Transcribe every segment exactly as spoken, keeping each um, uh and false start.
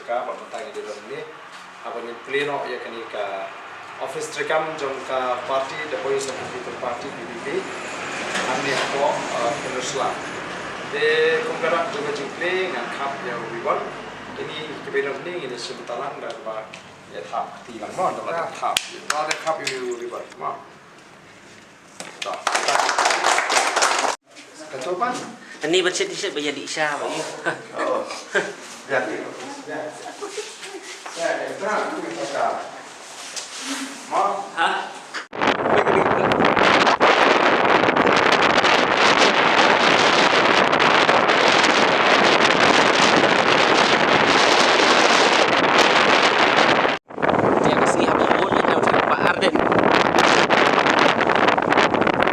Ka ba mynta ngi dei don hangne haba ngin plie noh ïa kane ka office treikam jong ka party, The Voice of the People Party, V P P, hangne hapoh, uh, Pynursla. Te kum ka dak jong ka jingplie ngan khap ïa u ribbon. Kine kiba don hangne ngin ïa shim bynta lang da kaba ïa thap kti lang mo, da kaba thap. Ïa khap ïa u ribbon mo. Ani ban shet shet ba ïa dih sha ba ïa. Ha? Ïa ka sngi haba vote ïa u Bah Ardent.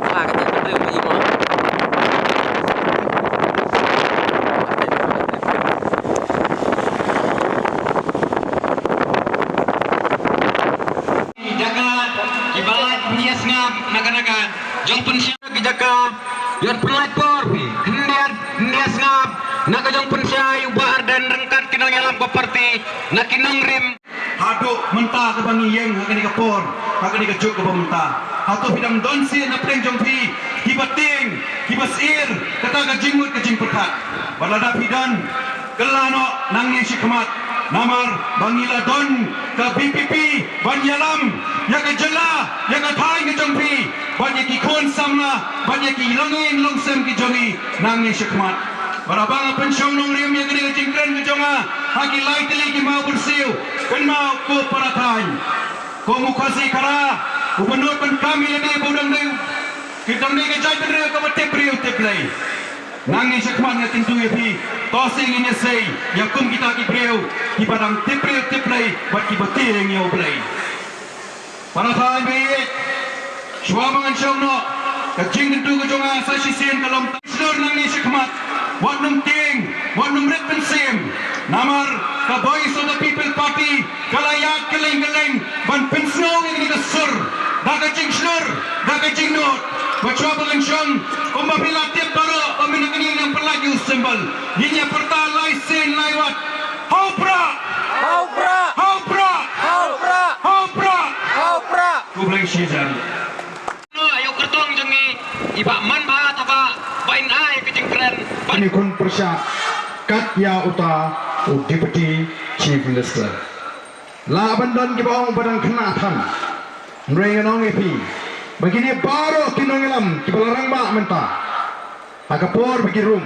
Ba ka jaitbynriew ba i mo. Jaka kiba lait pynïasngap na ka jaka jong pynshai ki jaka ïa pynlait por phi khyndiat pynïasngap na ka jong pynshai u Bah Ardent ryngkat ki nongïalam ka party na ki nongrim. Haduh mynta kaba ngi ïeng ha kane ka por, ha kane ka juk kaba mynta, hato phi dang don shisha na pdeng jong phi kiba tieng, kiba syier kata ka jingmut ka jingpyrkhat? Bad lada phi don, kylla noh nangne shakhmat, namar ba ngi la don ka V P P ban ïalam ïa ka jylla, ïa ka thaiñ ka jong phi bad ïa ki khun samla bad ïa ki longïing longsem ki jong ngi nangne shakhmat. Bad haba nga pynshong nongrim ïa kane ka jingkren ka jong nga ha ki lai tylli ki mawbyrsiew, kynmaw ko para thaiñ, ko Mukhasi Khara, uba nud ban kam ïa lade ba u dang dei, ki dang dei ka jaitbynriew kaba tip briew tip Blei. Nangne shakhmat nga kyntu ïa phi, to sngewsih ngin ïasei ïa kum kita ki briew kiba dang tip briew tip Blei bad kiba tieng ïa U Blei. Para thaiñ ba ïeit, shuwa ba ngan shong noh, ka jingkyntu ka jong nga sa shisien ka long, shlur nangne shakhmat, wat nym tieng, wat nym rit mynsiem. Namar ka Voice of the People Party ka la ïaid kylleng kylleng ban pynsngew ïa kane ka sur da ka jingshlur, da ka jingnud. Bad shuwa ba ngan shong, kumba phi la tip baroh ba mynta kane ngan pynlait ïa u symbol, ngin ïa pyrta lai sien lai wat: Ha u Prah! Ha u Prah! Ha u Prah! Ha u Prah! Ha u Prah! Ha u Prah! Khublei shibun. Ïa u kyrtong jong ngi i Bah Manbha Thabah ba in ai ka jingkren. Ani khun pyrshah kat ïa uta u Deputy Chief Minister. Lah ban don kiba ong ba dang khynnah than. Hynrei ngan ong ïa phi ba kine baroh ki nongïalam kiba la rangbah mynta, ha ka por ba ki rung,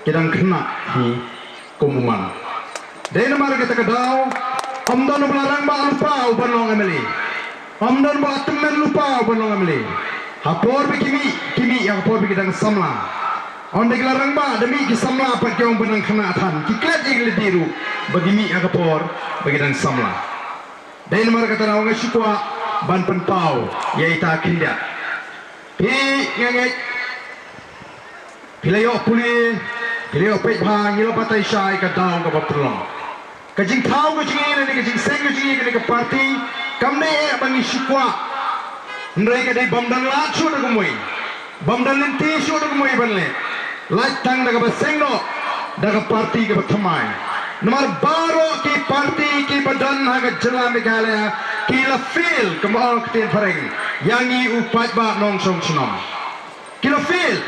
ki dang khynnah hi kum u man. Dei namar kata ka daw, ym don uba la rangbah lypa uban long M L A. Ym don uba la tymmen lypa uban long M L A. Ha por ba ki mih, ki mih ha ka por ba ki dang samla. Ynda ki la rangbah da mih ki samla pat ki ong ba dang khynnah than, ki klet ïa ki lade ruh ba ki mih ha ka por ba ki dang samla. Dei namar kata nga shu kwah ban pynpaw ïa ita khyndiat. Phi, nga ngeit phi la ïoh pule, phi la ïoh peit bha, ngi la batai shai ka daw kaba pynlong. Ka jingthaw ka jong ngi lane ka jingseng ka jong ngi kane ka party kam dei eh ba ngi shu kwah. Hynrei ka dei bym don lad shuh da kumwei, bym don lynti shuh da kumwei ban leh. Lait tang da kaba seng noh, da ka party kaba thymmai. Namar baroh ki party kiba don ha ka jylla Meghalaya ki la fail, kumba ong ka ktien phareng, ïa ngi u paidbah nongshong shnong. Ki la fail.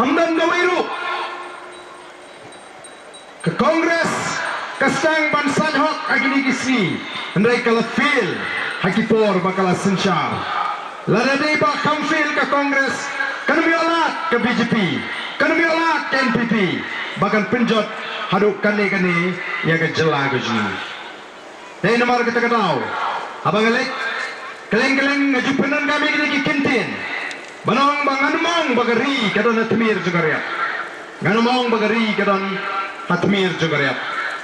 Ym don kawei ruh. Ka Congress ka sdang ban sait hok ha kine ki sngi, hynrei ka la fail ha ki por ba ka la synshar. Lada dei ba kam fail ka Congress, kan ym ïoh lad ka B J P, kan ym ïoh lad ka N P P, ba kan pynjot haduh kane kane ïa ka jylla ka jong ngi. Dei namar kata ka daw, haba nga leit kylleng kylleng nga ju pyndonkam ïa kine ki kyntien ban ong ba ngan ym ong ba ka ri ka don ha tmier jong ka riat. Ngan ym ong ba ka ri ka don ha tmier jong ka riat,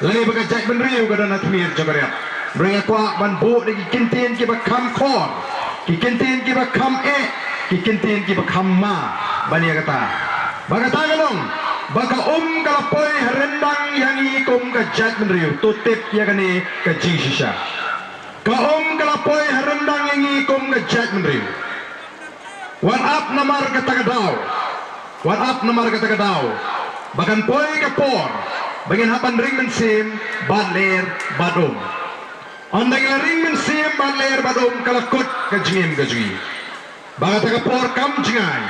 lane ba ka jaitbynriew ka don ha tmier jong ka riat. Hynrei nga kwah ban buh da ki kyntien kiba kham khor, ki kyntien kiba kham eh, ki kyntien kiba kham ma ban ïa kata. Ba kata ka long ba ka um ka la poi ha ryndang ïa ngi kum ka jaitbynriew. To tip ïa kane ka jingshisha. Ka um ka la poi ha ryndang ïa ngi kum ka jaitbynriew. Wat ap namar kata ka daw, wat ap namar kata ka daw ba kan poi ka por Ba ngin hap ban ring mynsiem bad ler bad um. Ynda ngi la ring mynsiem bad ler bad um, ka la kut ka jingim ka jong ngi. Ba kata ka por kam jngai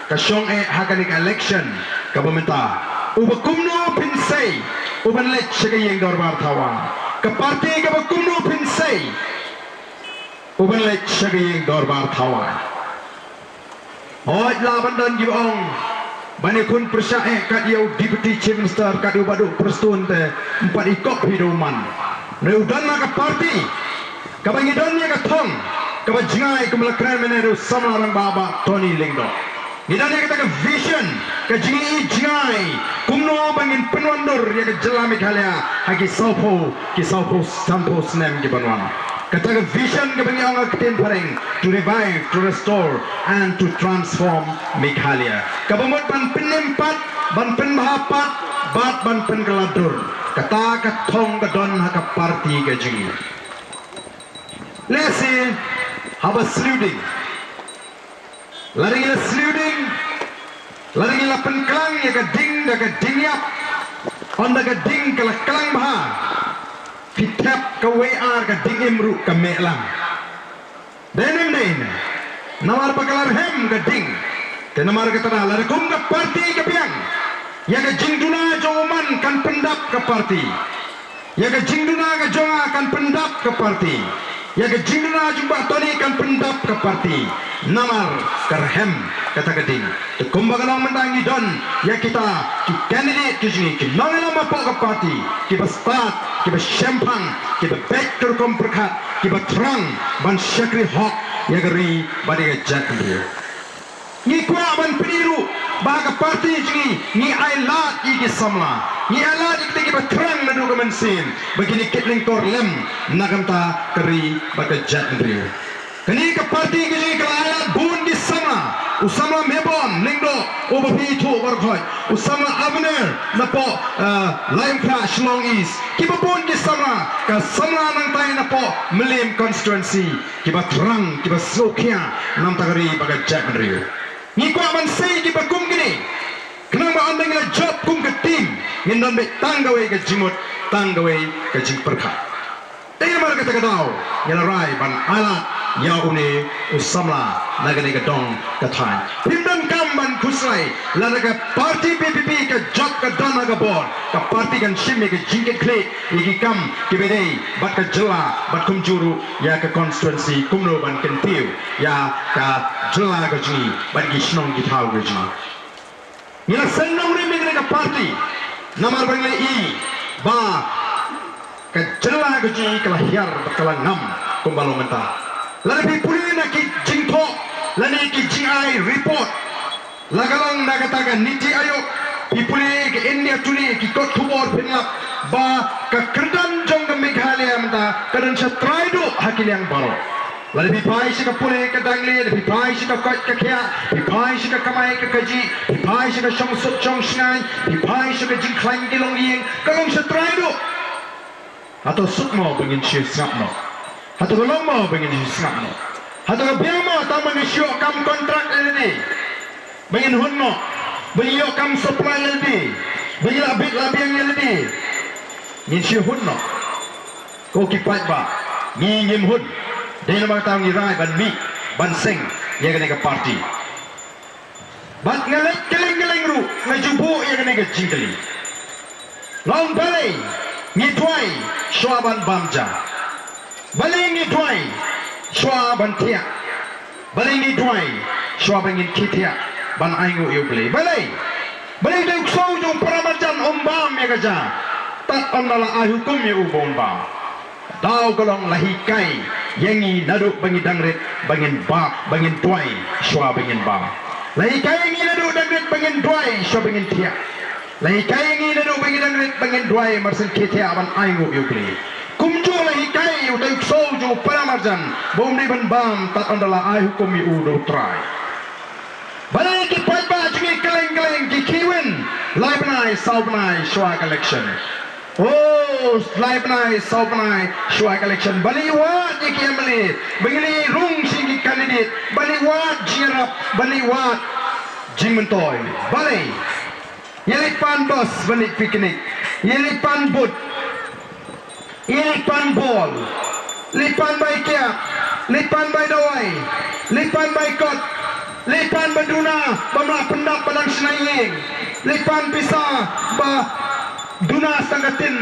ka shong eh ha kane ka election kaba mynta. Uba kumno phin sei uban leit sha ka ïing dorbar thaw aiñ? Ka party kaba kumno phin sei uban leit sha ka ïing dorbar thaw aiñ? Hooid, lah ban don kiba ong ban ïakhun pyrshah eh kat ïa u Deputy Chief Minister, kat ïa u Bah Duh Prestone te, ym pat i kop hi da u man. Hynrei u don ha ka party kaba ngi don ïa ka thong kaba jngai, kum la kren mynne da u samla rangbah Bah Tony Lyngdoh. Ngi don ïa kata ka vision, ka jingïohi jngai kumno ba ngin pynwandur ïa ka jylla Meghalaya ha ki sawphew, ki sawphew, sanphew snem ki ban wan. Kata ka vision kaba ngi ong ha ka ktien phareng, to revive, to restore and to transform Meghalaya. Kaba mut ban pynim pat, ban pynbha pat bad ban pynkylla dur. Kata ka thong ka don ha ka party ka jong ngi. Lehse haba sliu ding, lada ngi la sliu ding, lada ngi la pynklang ïa ka ding da ka ding ïap, ynda ka ding ka la klang bha, phi thep kawei ar ka ding im ruh ka meh lang. Dei ne ym dei ne? Namar ba ka la rhem ka ding. Te namar kata, lada kum ka party ka biang, ïa ka jingduna jong u man kan pyndap ka party. Ïa ka jingduna ka jong nga kan pyndap ka party. Ïa ka jingduna jong Bah Tony kan pyndap ka party. Namar ka rhem kata ka ding. Te kumba ka long mynta, ngi don ïa kita ki candidate ki jong ngi, ki nongïalam hapoh ka party, kiba stad, kiba shemphang, kiba beit ka rukom pyrkhat, kiba thrang ban shakri hok ïa ka ri bad ïa ka jaitbynriew. Ngi kwah ban pyni ruh ba ha ka party jong ngi, ngi ailad ïa ki samla, ngi ailad ïa kita kiba thrang naduh ka mynsiem ba kin ïa kit lyngkor lem na ka bynta ka ri bad ka jaitbynriew. Kane ka party ka jong ngi ka la ailad bun ki samla. U samla Mebom Lyngdoh uba phi ithuh baroh khoit, u samla Abner napoh, eh, Laitumkhrah Shillong East, kiba bun ki samla, ka samla nangtai napoh Mylliem constituency, kiba thrang, kiba sngewkhia na ka bynta ka ri bad ka jaitbynriew. Ngi kwah ban sei kiba kum kine, khnang ba ynda ngi la jop kum ka team, ngin don beit tang kawei ka jingmut, tang kawei ka jingpyrkhat. Te namar kata ka daw ngi la rai ban ailad ïa une u samla na kane ka dong ka thaiñ. Phim donkam ban khuslai, lada ka party VPP ka jop ka don ha ka bor, ka party kan shim ïa ka jingkitkhlieh ïa ki kam kiba dei bad ka jylla bad kumjuh ruh ïa ka constituency, kumno ban kyntiew ïa ka jylla ka jong ngi bad ki shnong ki thaw ka jong ngi. Ngi la seng nongrim ïa kane ka party namar ba ngi la ïohi ba ka jylla ka jong ngi ka la hiar bad ka la ngam kumba long mynta. Lada phi pule na ki jingthoh lane ki jingai report, la ka long na kata ka NITI Aayog, phi pule ka India Today, ki kot khubor, phin lap ba ka kyrdan jong ka Meghalaya mynta ka don shatrai duh ha ki liang baroh. Lada phi phai sha ka pule ka dangle, lada phi phai sha ka koit ka khiah, phi phai sha ka kamai ka kajih, phi phai sha ka shongsuk shongshngaiñ, phi phai sha ka jingkhlaiñ ki longïing, ka long shatrai duh. Hato suk mo ba ngin shu sngap noh? Hato ka long mo ba ngin shu sngap noh? Hato ka biang mo tang ba ngin shu ïoh kam kontrak ïa lade, ba ngin hun noh, ba ngin ïoh kam supply ïa lade, ba ngin la bit la biang ïa lade? Ngin shu hun noh? Ko ki paidbah, ngi ngim hun. Dei namar kata ngi rai ban mih ban seng ïa kane ka party. Bad nga leit kylleng kylleng ruh nga ju buh ïa kane ka jingkylli. Long balei ngi duwai shuwa ban bam ja? Balei ngi duwai shuwa ban thiah? Balei ngi duwai shuwa ba ngin khie thiah ban ainguh ïa U Blei? Balei? Balei utai u ksew jong u para marjan um bam ïa ka ja tad ynda la ai hukum ïa u ba un bam? Daw ka long la hikai ïa ngi naduh ba ngi dang rit ba ngin ba, ba ngin duwai shuwa ba ngin bam. La hikai ïa ngi naduh dang rit ba ngin duwai shuwa ba ngin thiah. La hikai ïa ngi naduh ba ngi dang rit ba ngin duwai marsien khie thiah ban ainguh ïa U Blei. Kumjuh la hikai ïa utai u ksew jong u para marjan ba um dei ban bam tad ynda la ai hukum ïa u da U Trai. Balei ki paidbah jong ngi kylleng kylleng ki khie win lai bnai saw bnai shuwa ka election? Oh, lai bnai saw bnai shuwa ka election, balei wad ïa ki MLA, balei rung sha ki candidate, balei wad jingïarap, balei wad jingmyntoi? Balei? Ïa leit pan bos ban leit picnic, Ïa leit pan bud, ïa leit pan bol, leit pan bai kiak, leit pan bai dawai, leit pan bai kot, leit pan ba duna bym lah pyndap ba dang shna ïing, leit pan pisa ba duna stang ka tin.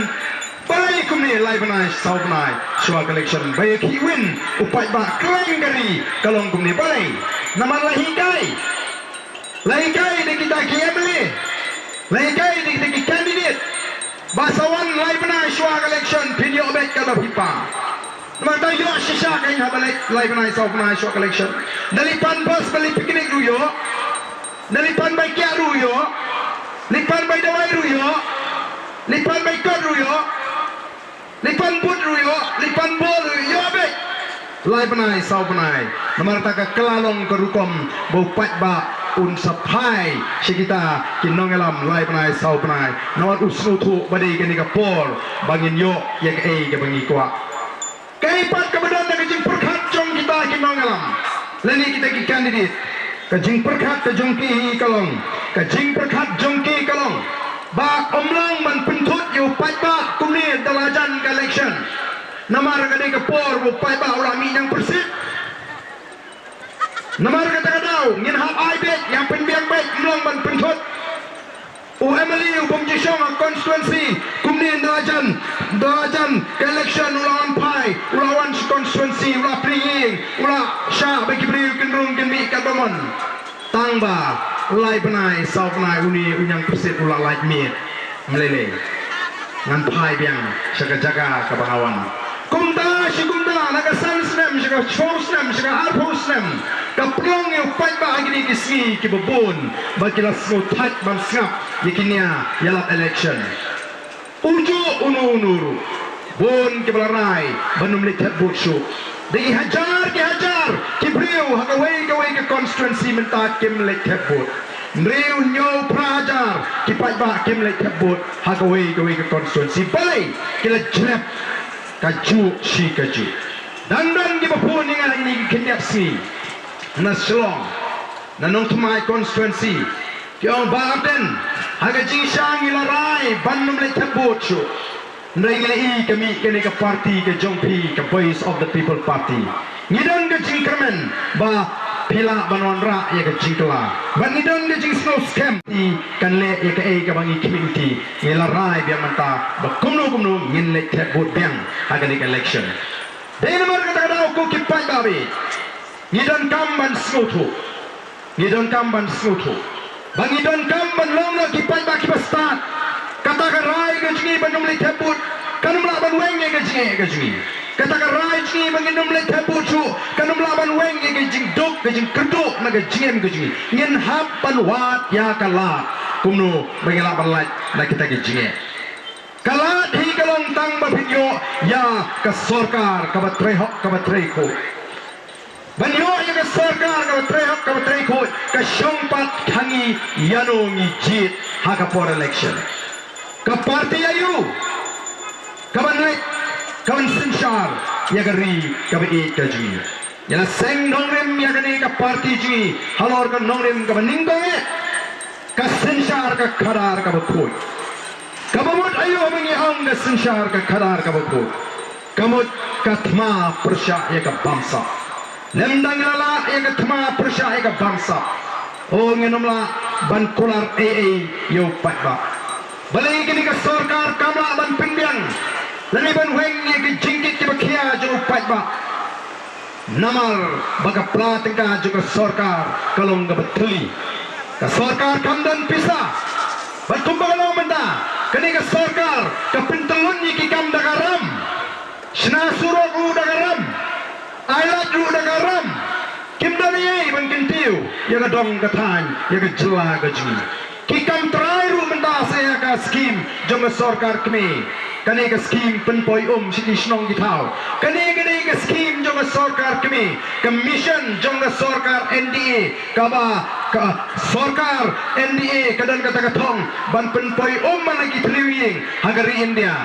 Balei kumne lai bnai saw bnai shuwa ka election ba ïa ki win u paidbah khlem ka ri ka long kumne? Balei? Namar la hikai, la hikai da kita ki M L A, la hikai da kita ki candidate ba sa wan lai bnai shuwa ka election phin ïoh beit ka da phi pa. Namar ta ïoh shisha ka ïa ba lai bnai saw bnai shuwa ka election. Da leit pan bus ba leit picnic ruh ïoh, da leit pan bai kiak ruh ïoh, leit pan bai dawai ruh ïoh, leit pan bai kot ruh ïoh, leit pan bud ruh ïoh, leit pan bol ruh ïoh beit. Lai bnai saw bnai. Namar ta ka kylla long ka rukom ba u paidbah un sa phai sha kita ki nongïalam lai bnai saw bnai. Namar u sngewthuh ba dei kane ka por ba ngin ïoh ïa kaei kaba ngi kwah. Kaei pat kaba don na ka jingpyrkhat jong kita ki nongïalam lane kita ki candidate? Ka jingpyrkhat ka jong ki ka long, ka jingpyrkhat jong ki ka long ba ym long ban pynthut ïa u paidbah kumne da la jan ka election. Namar ka dei ka por ba u paidbah u la mih ñiangpyrsit. Namar kata ka daw ngin hap ai beit, ïa pynbiang beit, ym long ban pynthut. U M L A u bym ju shong ha constituency kumne da la jan, da la jan ka election u la wan phai, u la wan sha constituency, u la plie ïing, u la shah ba ki briew kin rung kin mih katba mon. Tang ba lai bnai saw bnai une u ñiangpyrsit u la lait miet. Ym lei lei, ngan phai biang sha ka jaka kaba nga wan. Kumta shi kumta, na ka san snem sha ka shiphew snem sha ka arphew snem, ka pynlong ïa u paidbah ha kine ki sngi kiba bun ba ki la sngewthait ban sngap ïa ki nia ïalap election. Ujuh uno uno ruh, bun kiba la rai ban ym leit thep vote shuh. Da ki hajar ki hajar ki briew ha kawei kawei ka constituency mynta kim leit thep vote. Hynriew hynñiew phra hajar ki paidbah kim leit thep vote ha kawei kawei ka constituency. Balei? Ki la jlep kajuh shi kajuh. Dang don kiba phone ïa nga ha kine ki khyndiat sngi na Shillong, na Nongthymmai constituency. Ki ong, Bah Ardent, ha ka jingshisha ngi la rai ban ym leit thep vote shuh. Hynrei ngi la ïohi ka mih kane ka party ka jong phi, ka Voice of the People Party. Ngi don ka jingkyrmen ba phi lah ban wanrah ïa ka jingkylla. Bad ngi don ka jingsngew skhem phi kan leh ïa kaei kaba ngi khmih. Ngi la rai biang mynta ba kumno kumno ngin leit thep vote biang ha kane ka election. Dei namar kata ka daw ko ki paidbah, ngi donkam ban sngewthuh. Ngi donkam ban sngewthuh ba ngi donkam ban long noh ki paidbah kiba stad. Kata ka rai ka jong ngi ban ym leit thep vote kan ym lah ban weng ïa ka jingeh ka jong ngi. Kata ka rai jong ngi ba ngin ym leit thep vote shuh kan ym lah ban weng ïa ka jingduk, ka jingkyrduh na ka jingim ka jong ngi. Ngin hap ban wad ïa ka lad kumno ba ngin lah ban lait na kita ki jingeh. Ka lad hi ka long tang ba phin ïoh ïa ka sorkar kaba trei hok kaba trei khuid. Ban ïoh ïa ka sorkar kaba trei hok kaba trei khuid, ka shong pat ha ngi ïano ngi jied ha ka por election. Ka party aïu kaban leit, kaban synshar ïa ka ri kaba ïeit ka jong ngi? Ngi la seng nongrim ïa kane ka party jong ngi halor ka nongrim kaba nyngkong eh, ka synshar ka khadar kaba khuid. Kaba mut aïu ba ngi ong ka synshar ka khadar kaba khuid? Ka mut ka thma pyrshah ïa ka bamsap. Lymda ngi la lah ïa ka thma pyrshah ïa ka bamsap, o, ngin ym lah ban kular ei ei ïa u paidbah. Balei kane ka sorkar kam lah ban pynbiang lane ban weng ïa ki jingkit kiba khia jong u paidbah? Namar ba ka pla tyngka jong ka sorkar ka long kaba thylli. Ka sorkar kam don pisa. Bad kumba ka long mynta, kane ka sorkar ka pyntyllun ïa ki kam da ka ram. Shna surok ruh da ka ram. Ai lad ruh da ka ram. Kim don ei ei ban kyntiew ïa ka dong ka thaiñ, ïa ka jylla ka jong ngi. Ki kam trai ruh mynta sa ïa ka skim jong ka sorkar kmie. Kane ka skim pynpoi um sha ki shnong ki thaw. Kane, kane ka skim jong ka sorkar kmie, ka mission jong ka sorkar N D A, kaba ka sorkar N D A ka don kata ka thong ban pynpoi um man la ki thliew ïing ha ka ri India.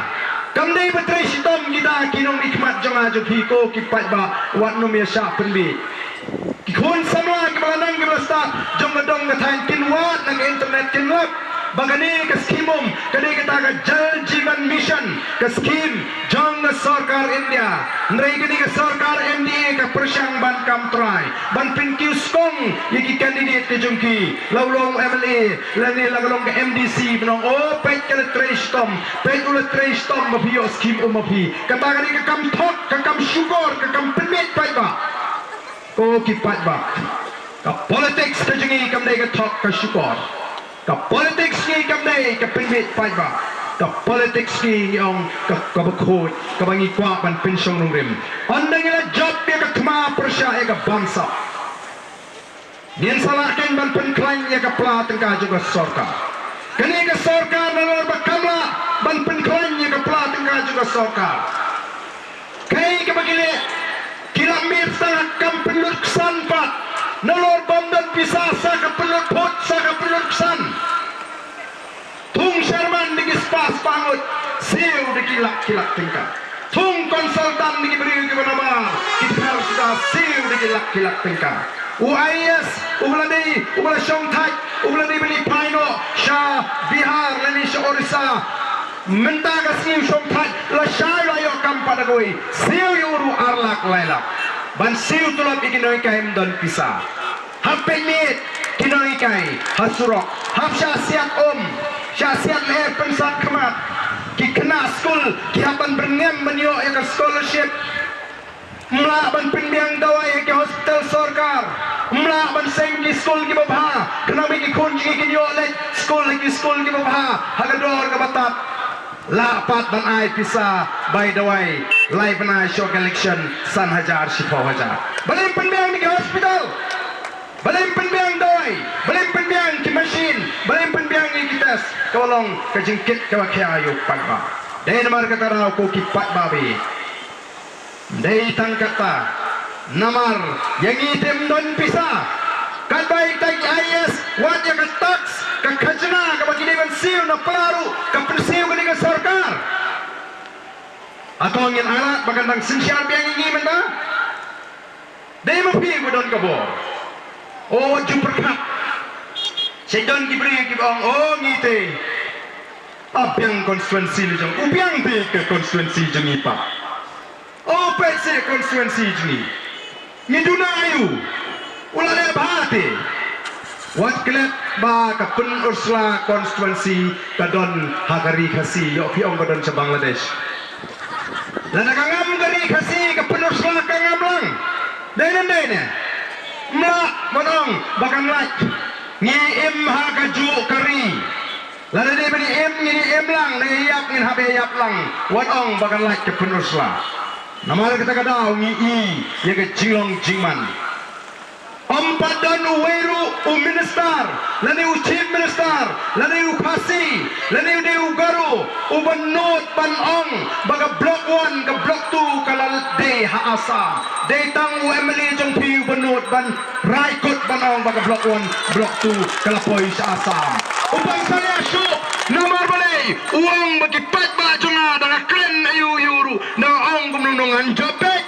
Kam dei ba trei shitom kita ki nongmihkhmat jong nga jong phi ko ki paidbah, wat nym ïa shah pynbiej. Ki khun samla kiba la nang kiba la stad jong ka dong ka thaiñ kin wad na ka internet kin lap. Ba kane ka skhim um ka dei kata ka Jal Jeevan Mission, ka skhim jong ka sorkar India. Hynrei kane ka sorkar M D A ka pyrshang ban kam trai, ban pynkiew skong ïa ki candidate ka jong ki, la u long M L A lane la ka long ka M D C, ban ong, o, peit ka la trei shitom, peit u la trei shitom ba phi ïoh skhim um ma phi. Kata ka dei ka kam thok, ka kam shukor, ka kam pynbeit paidbah. Ko ki paidbah, ka politics ka jong ngi kam dei ka thok ka shukor. Ka politics ngi kam dei ka pynbeit paidbah. Ka politics ngi, ngi ong ka, kaba khuid, kaba ngi kwah ban pynshong nongrim. Ynda ngi la jop ïa ka thma pyrshah ïa ka bamsap, ngin sa lah kein ban pynkhlaiñ ïa ka pla tyngka jong ka sorkar. Kane ka sorkar nalor ba kam lah ban pynkhlaiñ ïa ka pla tyngka jong ka sorkar. Kaei kaba ki leh? Ki la mih tang ha ka kam pynlut ksan pat. Nalor bym don pisa sa ka pynlut phut, sa ka pynlut ksan. Thung chairman da ki spah spah ngut, siew da ki lak ki lak tyngka. Thung consultant da ki briew kiba nabar, ki pher suda, siew da ki lak ki lak tyngka. U I A S uba la dei, uba la shongthait, uba la dei ban ïaphai noh sha Bihar lane sha Orissa, mynta ka sngi u shongthait, lashai la ïoh kam pat da kawei, siew ïa u ruh ar lak lai lak. Ban siew tulop ïa ki nonghikai ym don pisa. Hap peit miet ki nonghikai ha surok, hap shah siat um, shah siat lyer pynsat khmat. Ki khynnah skul ki hap ban byrngem ban ïoh ïa ka scholarship. Ym lah ban pynbiang dawai ha ki hospital sorkar. Ym lah ban seng ki skul kiba bha, khnang ba ki khun jong ngi kin ïoh leit skul ha ki skul kiba bha ha ka dor kaba tad. Lah pat ban ai pisa bai dawai, lai bnai shuwa ka election, san hajar shiphew hajar. Balei ym pynbiang na ki hospital? Balei ym pynbiang dawai? Balei ym pynbiang ki machine? Balei ym pynbiang ïa ki test? Kaba long ka jingkit kaba khia ïa u paidbah. Dei namar kata ruh ko ki paidbah ba ïeit, dei tang kata, namar ïa ngi te ym don pisa. Katba ïa kita ki I A S, wat ïa ka tax, ka khajna kaba ki dei ban siew na pla ruh ka pynsiew kane ka sorkar. Hato ngin ailad ba kan dang synshar biang ïa ngi mynta? Dei ma phi ba don ka bor. O, wat ju pyrkhat. Sa don ki briew kiba ong, o, ngi te, a, biang constituency la jong, u biang te ka constituency jong ngi pat. O, peit seh constituency jong ngi. Ngi duna aïu? U la leh bha te. Wat klet ba ka Pynursla constituency ka don ha ka ri Khasi, ïoh phi ong ka don sha Bangladesh. Lada ka ngam ka ri Khasi, ka Pynursla ka ngam lang. Dei ne ym dei ne? Ym lah ban ong ba kan lait. Ngi im ha kajuh ka ri. Lada dei ban im, ngin im lang, lada ïap, ngin hap ïap lang. Wat ong ba kan lait ka Pynursla. Namar kata ka daw ngi i ïa ka jinglong jingman. Ym pat don uwei ruh u minister, lane u chief minister, lane u Khasi, lane u dei u Garo, uba nud ban ong ba ka block one, ka block two ka la dei ha Assam. Dei tang u M L A jong phi uba nud ban rai kut ban ong ba ka block one, block two ka la poi sha Assam. U Bangsalia shuh, namar balei? U ong ba ki paidbah jong nga da nga kren aïu aïu ruh, da nga ong kumno kumno ngan jop beit.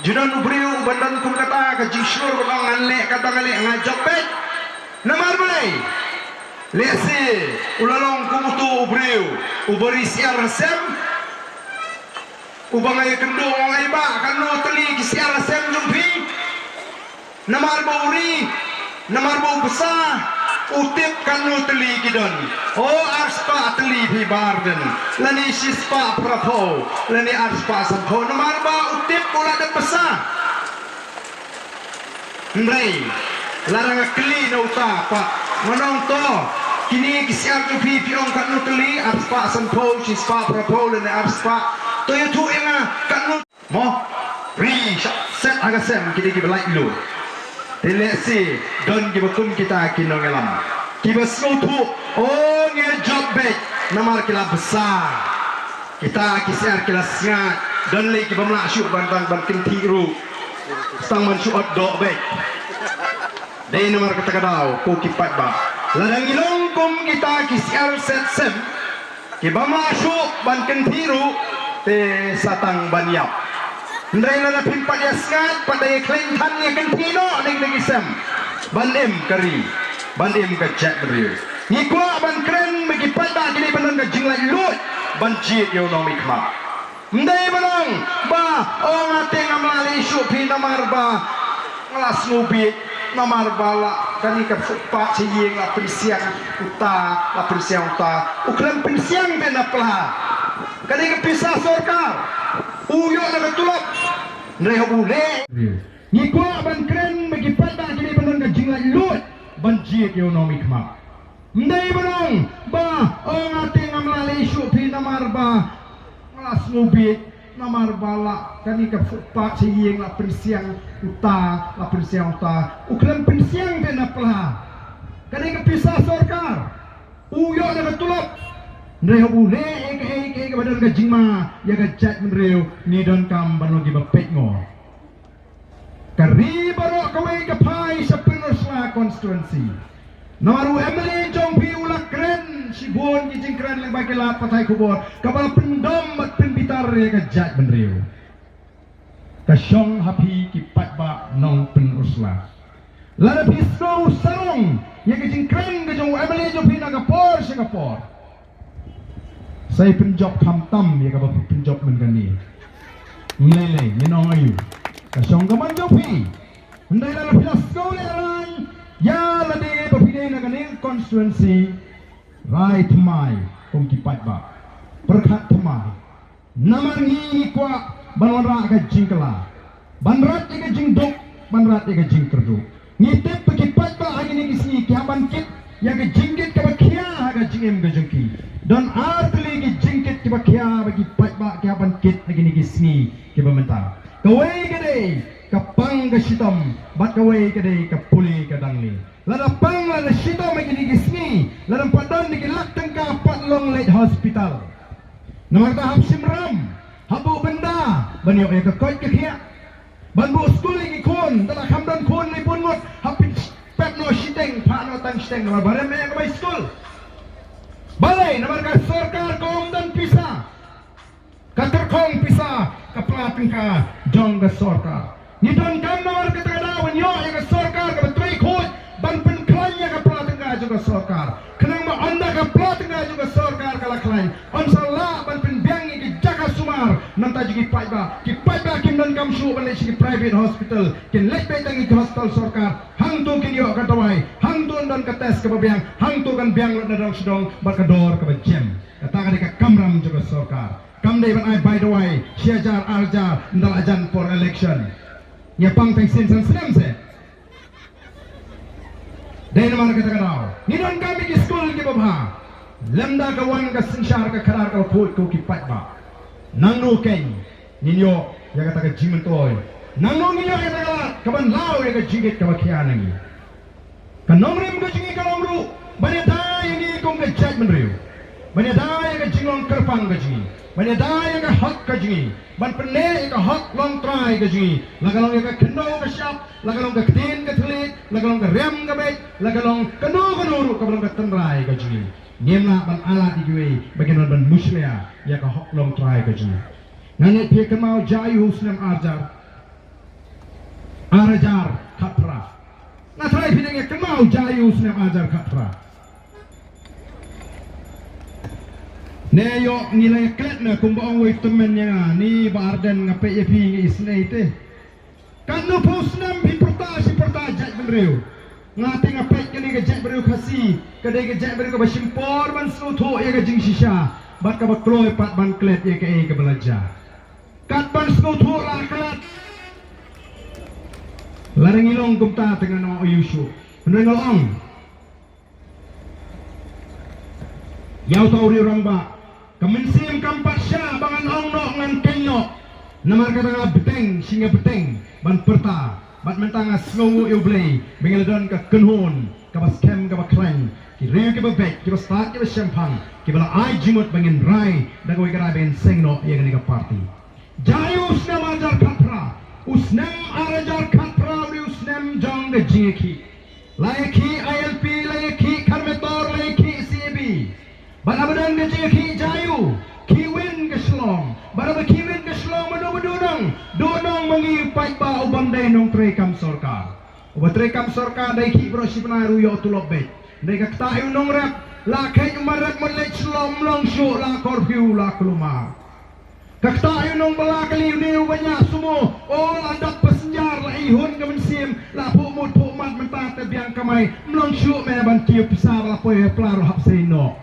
Ju don u briew uba don kum kata ka jingshlur ba ngan leh kata, nga leh, nga jop beit. Namar balei? Lehse u la long kum uto u briew uba ri syiar ha sem, uba nga ïakynduh, nga ong, "Ai bah, katno tylli ki syiar ha sem jong phi?" Namar ba u ri, namar ba u bsa, u tip katno tylli ki don. O, arspah tylli phi Bah Ardent, lane shispah phraphew, lane arspah sanphew, namar ba u tip u la dep bsa. Hynrei lada nga kylli na uta pat, nga ong, "To, kine ki syiar jong phi, phi ong katno tylli, arspah sanphew, shispah phraphew, lane arspah? To ïathuh ïa nga katno." Mo, ri shah set ha ka sem ki dei kiba lait lut. Te lehse don kiba kum kita ki nongïalam, kiba sngewthuh, o, ngi jop beit namar ki la bsa. Kita ki syiar ki la sngaid, don lei kiba ym lah shuh ban, ban, ban kynthih ruh. Tang ban shu ot doh beit. Dei namar kata ka daw ko ki paidbah, lada ngi long kum kita ki syiar set sem, kiba ym lah shuh ban kynthih ruh, te sa tang ban ïap. Hynrei lada phim pat ïa sngaid, pat da ïa khlem than ïa kynthih noh na kita ki sem ban im ka ri. ban im ka jaitbynriew. Ngi kwah ban kren ba ki paidbah ki dei ban don ka jinglaitluid ban jied ïa u nongmihkhmat. Ym dei ban ong ba, o, nga te ngam lah leh shuh phi namar ba nga la sngewbieit, namar ba la kane ka footpath sha ïing la pynsiang uta, la pynsiang uta. U khlem pynsiang te na pla. Kane ka pisa sorkar. U ïoh na ka tulop. Hynrei haba u leh, ngi kwah ban kren ba ki paidbah ki dei ban don ka jinglaitluid ban jied ïa u nongmihkhmat. Ym dei ban ong ba, o, nga te ngam lah leh shuh phi namar ba nga la sngewbieit, namar ba la kane ka footpath sha ïing la pynsiang uta, la pynsiang uta. U khlem pynsiang te na pla. Kane ka pisa sorkar. U ïoh na ka tulop. Hynrei haba u leh ïa kaei kaei kaba don ka jingma ïa ka jaitbynriew, ngi donkam ban long kiba peit ngor. Ka ri baroh kawei ka phai sha Pynursla constituency. Namar u M L A jong phi u la kren shibun ki jingkren lyngba ki lad pathai khubor kaba la pyndom bad pynbitar ïa ka jaitbynriew. Ka shong ha phi ki paidbah nong Pynursla. Lada phi sngew sarong ïa ka jingkren ka jong u M L A jong phi na ka por sha ka por, sa ïa pynjop khamtam ïa kaba phi pynjop mynta kane. Ym lei lei, ngin ong aïu? Ka shong ka mon jong phi. Hynrei lada phi la sngew lehraiñ ïa lade ba phi dei na kane ka constituency, rai thymmai kum ki paidbah. Pyrkhat thymmai. Namar ngi ngi kwah ban wanrah ka jingkylla, ban rat ïa ka jingduk, ban rat ïa ka jingkyrduh. Ngi tip ba ki paidbah ha kine ki sngi ki hap ban kit ïa ka jingkit kaba khia ha ka jingim ka jong ki. Don ar tylli ki jingkit kiba khia ba ki paidbah ki hap ban kit ha kine ki sngi kiba mynta. Kawei ka dei ka pang ka shitom, bad kawei ka dei ka pule ka dangle. Lada pang lada shitom ha kine ki sngi, lada ym pat don da ki lak tyngka pat long leit hospital. Namar kata hap shim ram, hap buh bynda ban ïoh ïa ka koit ka khiah. Ban buh skul ïa ki khun, lada kham don khun lai bun ngut, hap pyn pep noh shiteng, phah noh tang shiteng namar ba rem ïa ka bai skul. Balei? Namar ka sorkar ka ym don pisa. Ka tyrkhong pisa ka pla tyngka jong ka sorkar. Ngi donkam namar kata ka daw ban ïoh ïa ka sorkar kaba trei khuid ban pynkhlaiñ ïa ka pla tyngka jong ka sorkar. Khnang ba ynda ka pla tyngka jong ka sorkar ka la khlaiñ, yn sa lah ban pynbiang ïa ki jaka sumar na bynta jong ki paidbah. Ki paidbah kim donkam shuh ban leit sha ki private hospital, kin leit beit tang ïa ki hospital sorkar. Hangto kin ïoh ka dawai, hangto yn don ka test kaba biang, hangto kan biang lut na dong sha dong bad ka dor kaba jem. Kata ka dei ka kamram jong ka sorkar. Kam dei ban ai bai dawai shi hajar ar hajar ynda la jan por election. Ngi pang tang sien san snem se. Dei namar kata ka daw ngi donkam ïa ki skul kiba bha. Lymda ka wan ka synshar ka khadar kaba khuid ko ki paidbah. Nangno keiñ ngin ïoh ïa kata ka jingmyntoi? Nangno ngin ïoh ïa kata ka lad kaban law ïa ka jingkit kaba khia na ngi? Ka nongrim ka jong ngi ka long ruh ban ïada ïa ngi kum ka jaitbynriew, ban ïada ïa ka jinglong kyrpang ka jong ngi, ban ïada ïa ka hok ka jong ngi, ban pynneh ïa ka hok longtrai ka jong ngi, la ka long ïa ka khyndew ka shyiap, la ka long ka ktien ka thylliej, la ka long ka riam ka beit, la ka long kano kano ruh kaba long ka tynrai ka jong ngi. Ngim lah ban ailad ïa kiwei ba kin wan ban mushlia ïa ka hok longtrai ka jong ngi. Nga ngeit phi kynmaw jia aiu ha u snem ar hajar ar hajar khatphra. Nga tharai phi dang ïa kynmaw jia aiu ha u snem ar hajar khatphra. Ne ïoh ngi la ïa klet ne kumba ong uwei u tymmen ïa nga, ni Bah Ardent, nga peit ïa phi nga isynei te. Katno phew snem phi pyrta shi pyrta jaitbynriew. Nga te nga peit kane ka jaitbynriew Khasi ka dei ka jaitbynriew kaba shim por ban sngewthuh ïa ka jingshisha bad kaba kloi pat ban klet ïa kaei kaba la jia. Kat ban sngewthuh la klet. Lada ngi long kumta te ngan ong aiu shuh. Hynrei nga ong ïa uta u riew rangbah, ka mynsiem kam pat shah ba ngan ong noh ngan keiñ noh. Namar kata nga bteng shi nga bteng ban pyrta. Bad mynta nga sngewnguh ïa U Blei ba ngi la don ka kynhun kaba skhem kaba khlaiñ, ki riew kiba beit, kiba stad kiba shemphang, kiba la ai jingmut ba ngin rai da kawei ka rai ba ngin seng noh ïa kane ka party. Jia aiu u snem ar hajar khatphra? U snem ar hajar khatphra u dei u snem jong ka jingïakhih. La ïakhih I L P, la ïakhih Kharmetor, la ïakhih C A B. Bad haba don ka jingïakhih jia aiu? Khih win ka Shillong. Bad haba khih win ka Shillong, mano ba duh nong? Duh nong ma ngi u paidbah u bym dei nongtrei kam sorkar. Uba trei kam sorkar dei ki bro shi bnai ruh ïoh tulop beit. Dei ka kata ïa u nongrep la kheit u marep mut leit shlom long shuh la curfew la kulmar. Ka kata ïa u nongbla kali une uba ñiah sumo, o la dap passenger la ihun ka mynsiem la phuh mut phuh mat mynta te biang kamai mlong shuh me ban kiew pisa ba la poi pla ruh hap sei noh.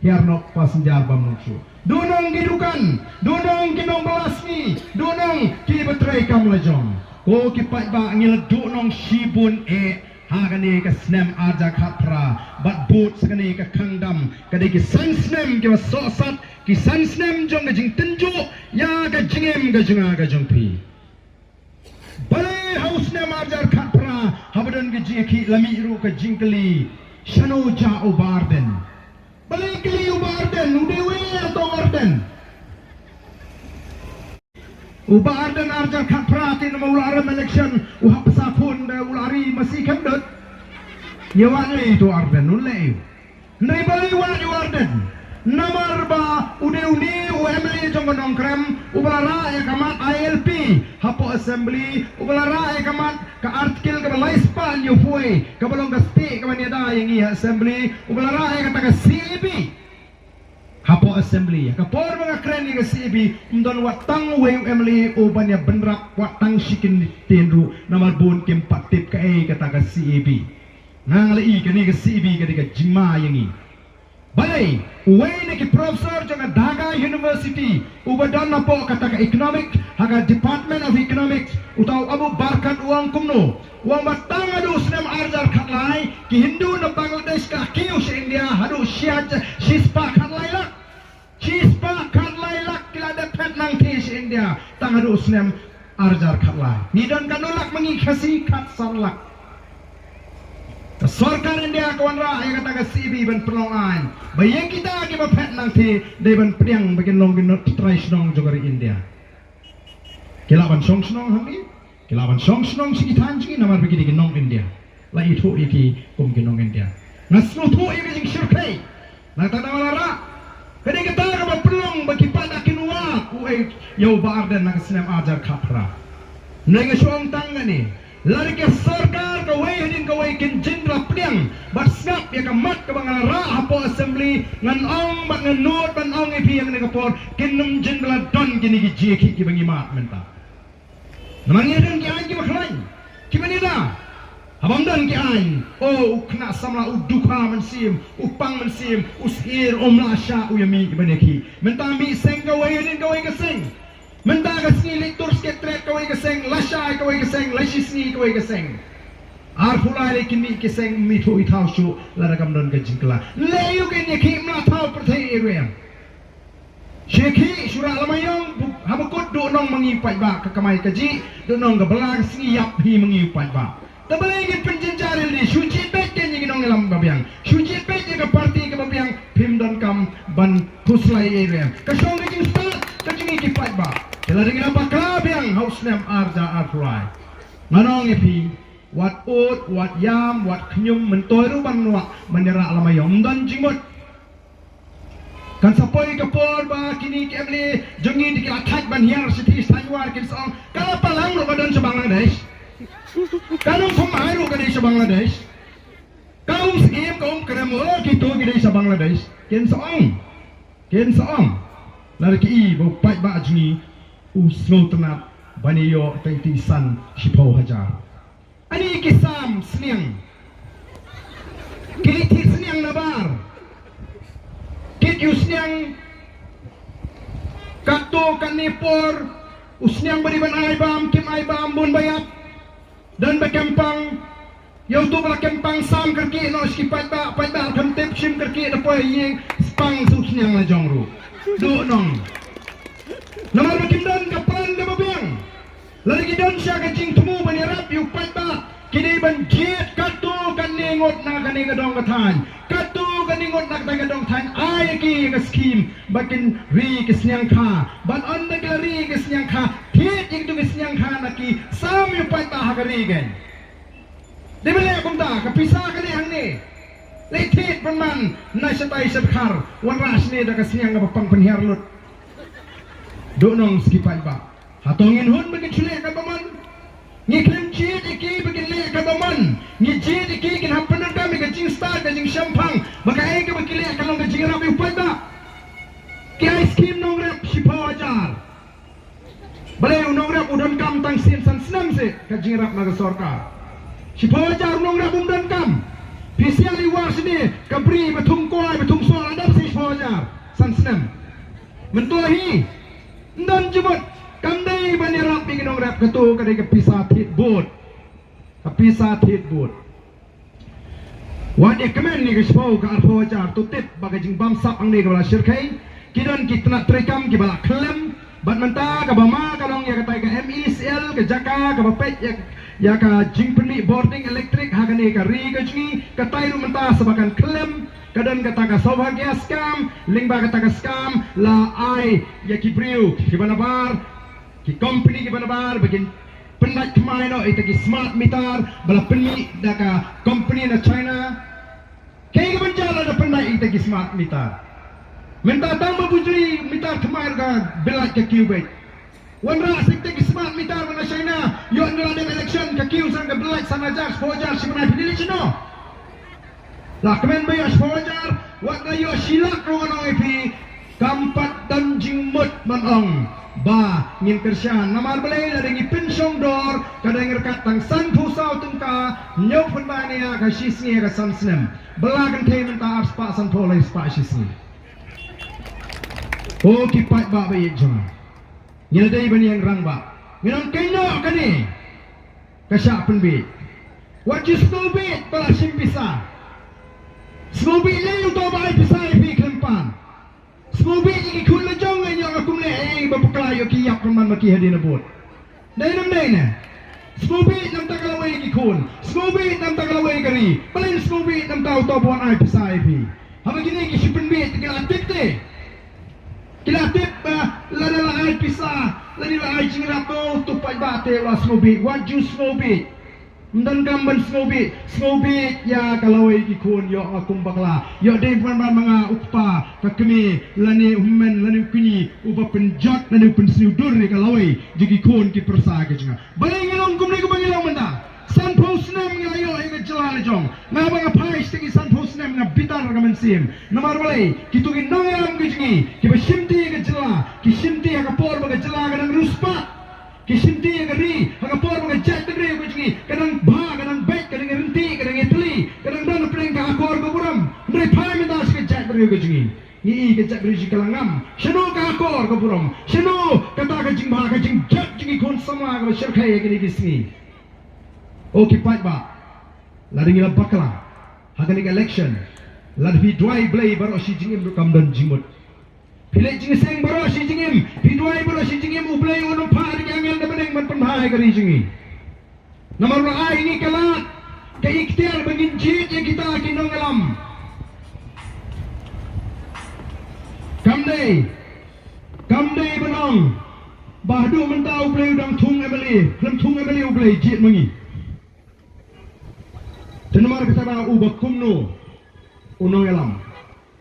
Hiar nok passenger bam nong shu. Duh nong ki dukan, duh nong ki nong balas ni, duh nong ki ba trei kam la jong. Ko ki paidbah ngi la duh nong shibun eh ha kane ka snem arja khat phra. Bad bud sa kane ka khang dam ka dei ki san snem ki ba soh sat, ki san snem jong ka jingtynjuh ïa ka jingim ka jong nga ka jong phi. Balei ha u snem arjar khat phra haba don ka jingïakhih la mih ruh ka jingkylli shano ja u Bah Ardent? Balei kylli u Bah Ardent? U dei wei ïa u Bah Ardent? U Bah Ardent arjar khat phra te namar u la rem election u hap sa khun da u la ri masi khem dot. Ïa wat lei tu Ardent un lei. Hynrei balei wat ïa u Ardent? Namar ba u dei une u M L A jong ka Nongkrem uba la rah ïa ka mat I L P hapoh Assembly, uba la rah ïa ka mat ka Article kaba lai spah hynñiew phew wei kaba long ka stieh kaba ïada ïa ngi ha Assembly, uba la rah ïa kata ka C A B hapoh Assembly. Ka por ba nga kren ïa ka C A B, ym don wat tang uwei u M L A uban ïa bynrap wat tang shi kyntien ruh namar bun kim pat tip kaei kata ka C A B. Nga nga la i kane ka C A B ka dei ka jingma ïa ngi. Balei uwei na ki professor jong ka Dhaka University uba don hapoh kata ka economic ha ka Department of Economics, uta u Abu Barkat u ong kumno? U ong ba tang haduh snem arjar khat lai ki Hindu na Bangladesh ka kiew sha India haduh shi hajar, shi spah khat lai lak. Shi spah khat lai lak ki la dep phet nangthie sha India tang haduh snem arjar khat lai. Ngi don katno lak ma ngi Khasi? Khat san lak. Ka sorkar India ka wanrah ïa kata ka C A B ban pynlong aiñ ba ïa kita kiba phet nangthie dei ban pdiang ba kin long ki nongtrai shnong jong ka ri India. Ki lah ban shong shnong hangne, ki lah ban shong shnong sha ki thaiñ jong ngi namar ba ki dei ki nong India. La ithuh ïa ki kum ki nong India. Nga sngewthuh ïa ka jingshyrkhei. Nangta namar la rah, ka dei kata kaba pynlong ba ki paidbah kin wad uei ïa u Bah Ardent na ka snem arjar khat phra. Hynrei nga shu ong tang kane, lada ka sorkar kawei hadien kawei kin jin la pdiang bad sngap ïa ka mat kaba nga la rah hapoh Assembly, ngan ong bad ngan nud ban ong ïa phi ïa kane ka por kin ym jin la don kine ki jingïakhih kiba ngi mad mynta. Namar ngi don ki aiñ kiba khlaiñ kiba nida. Haba ym don ki aiñ, o u khynnah samla u dukha mynsiem, u pang mynsiem, u sir, um lah shah u ïa mih ban ïakhih. Mynta mih seng kawei hadien kawei ka seng. Mynta ka sngi leit tur sket tret kawei ka seng, lashai kawei ka seng, lashisngi kawei ka seng. Arphew lai lei kin mih ki seng, mih thuh i thaw shuh lada kam don ka jingkylla. Leh ïa u kin ïakhih, ym lah thaw pyrthei ïa ruh em. Shu ïakhih, shu rah lama ïong, bu-, haba kut duh nong ma ngi u paidbah ka kamai kajih, duh nong ka bylla ka sngi ïap hi ma ngi u paidbah. Te balei ngin pynjynjar ïa lade? Shu jied beit kein ïa ki nongïalam ba biang. Shu jied beit ïa ka party kaba biang, phim donkam ban khuslai ïa ruh em. Ka shong ka jingstad ka jong ngi ki paidbah. Te lada ngi la bakla biang ha u snem arhajar arphew lai, ngan ong ïa phi, wat ud, wat ïam, wat khñium, myntoi ruh ban wah ban ïarah lama ïong, ym don jingmut. Kan sa poi ka por ba kine ki M L A jong ngi da ki la thait ban hiar shithi shi thaiñ war, kin sa ong, ka la Palang ruh ka don sha Bangladesh. Ka Nongthymmai ruh ka dei sha Bangladesh. Ka Umsyiem, ka Umkrem, o kito ki dei sha Bangladesh. Kin sa ong, kin sa ong. Lada ki i ba u paidbah jong ngi u sngewtynnat ban ïoh tang tang san shiphew hajar. Ani ki sam sniang, ki leit thied sniang na bar. Kit ïa u sniang katto katne por, u sniang ba dei ban ai bam, kim ai bam, bun ba ïap. Don ba kem pang, ïa uto ba la kem pang sam kyrkieh noh sha ki paidbah, paidbah khlem tip shim kyrkieh da poi ïing, spang sa u sniang la jong ruh. Duh nong. Namar ba kim don ka plan kaba biang. Lada ki don sha ka jingthmu ban ïarap ïa u paidbah, ki dei ban jied katto katne ngut na kane ka dong ka thaiñ. Katto katne ngut na kane ka dong ka thaiñ, ai ïa ki ïa ka skhim ba kin ri ki sniang kha. Ban ynda ki la ri ki sniang kha, thied ïa kito ki sniang kha na ki, sam ïa u paidbah ha ka ri kein. Dei ban leh kumta, ka pisa ka leh hangne. Leit thied ban man na shatai sha dkhar, wanrah shane da ka sniang kaba pang pynhiar lut. Duh nong sha ki paidbah. Hato ngin hun ba kin shu leh katba mon? Ngi khlem jied ïa ki ba kin leh katba Ngi jied ïa ki, kin hap pyndonkam ïa ka jingstad, ka jingshemphang ba kaei kaba ki leh ka long ka jingïarap ïa u paidbah. Ki ai skim nongrep shiphew hajar. Balei u nongrep u donkam tang sien san snem seh ka jingïarap na ka sorkar? Shiphew hajar u nongrep um donkam. Phi siat ïa u war sini, ka bri ba thung kwai ba thung soh la dep seh shiphew hajar san snem. Mynta hi, ym don jingmut. Kam dei ban ïarap ïa ki nongrep, kato ka dei ka pisa thied vote. Ka pisa thied vote. Wat ïa kmen ïa ka shiphew ka arphew hajar, to tip ba ka jingbamsap hangne kaba la shyrkhei. Ki don ki tnat treikam kiba la khyllem. Bad mynta kaba ma ka long ïa katai ka M E C L, ka jaka kaba peit ïa, ïa ka jingpynmih bording elektrik ha kane ka ri ka jong ngi. Katai ruh mynta sa ba kan khyllem. Ka don kata ka Saubhagya scam, lyngba kata ka scam la ai ïa ki briew kiba nabar, ki company kiba nabar ba kin pyndait thymmai noh ïa kita ki smart meter ba la pynmih da ka company na China. Kaei kaban jia lada pyndait ïa kita ki smart meter? Mynta tang ba bujli meter thymmai ruh ka bill lait ka kiew beit. Wanrah sa kita ki smart meter ba na China, ïoh ynda la dep election ka kiew san ka bill lait san hajar, shiphew hajar, shi bnai phi leit shano? La kmen ba ïoh shiphew hajar, wat la ïoh shi lak ruh ngan ong ïa phi, kam pat don jingmut ban ong ba ngin kyrshan. Namar balei? Lada ngi pynshong dor, ka dang ryngkat tang sanphew saw tyngka, hynñiew phew khyndai ne ïa ka shisngi, ka san snem. Ba la kynthei mynta arspah sanphew, lai spah shisngi. O ki paidbah ba ïeit jong nga, ngi la dei ban ïeng rangbah. Ngi nang kynnoh kane ka shah pynbieit. Wat ju sngewbieit ba la shim pisa. Sngewbieit lei uto ba ai pisa ïa phi khlem pan. Sngewbieit ïa ki khun la jong, nga ïoh nga kum leh ei ei ba bakla ïoh ki ïap ryman ma ki hadien na bud. Dei nam dei ne? Sngewbieit namar ka lawei ki khun. Sngewbieit namar ka lawei ka ri. Balei sngewbieit namar uto ba wan ai pisa ïa phi? Haba kine ki shu pynbieit ki la tip te. Ki la tip ba lada la ai pisa, lada la ai jingïarap, to, to paidbah te la sngewbieit. Wat ju sngewbieit. Ym donkam ban sngewbieit, sngewbieit ïa ka lawei ki khun, ïoh nga kum bakla, ïoh dei ban ban ma nga u kpa, ka kmie, lane u hynmen, lane u kñi, uba pynjot, lane u pynsniew dur ïa ka lawei jong ki khun ki pyrsa ki jong nga. Balei ngi long kumne kumba ngi long mynta? Sanphew snem ngi la ïoh ïa ka jylla la jong. Nga ba nga phai sha ki sanphew snem nga bitar ka mynsiem. Namar balei? Kito ki nongïalam ki jong ngi kiba shimti ïa ka jylla, ki shimti ha ka por ba ka jylla ka dang riewspah. Ki shimti ïa ka ri ha ka por ba ka jaitbynriew ka jong ngi ka dang bha, ka dang beit, ka dang ïaryntih, ka dang ïatylli, ka dang don hapdeng ka akor ka burom. Hynrei phai mynta sha ka jaitbynriew ka jong ngi, ngi i ka jaitbynriew jong ngi ka la ngam. Shano ka akor ka burom? Shano kata ka jingbha, ka jingjot jong ki khun samla kaba shyrkhei ha kine ki sngi? O ki paidbah, lada ngi la bakla ha kane ka election, lada phi duwai Blei baroh shi jingim ruh kam don jingmut. Phi leit jingïaseng baroh shi jingim, phi duwai baroh shi jingim, U Blei un ym phah da ki angel na bneng ban pynbha ïa ka ri jong ngi. Namar u la ai ïa ngi ka lad, ka iktiar ba ngin jied ïa kita ki nongïalam. Kam dei, kam dei ban ong ba haduh mynta U Blei u dang thung M L A, khlem thung M L A U Blei, jied ma ngi. Te namar kata ba u ba kumno u nongïalam,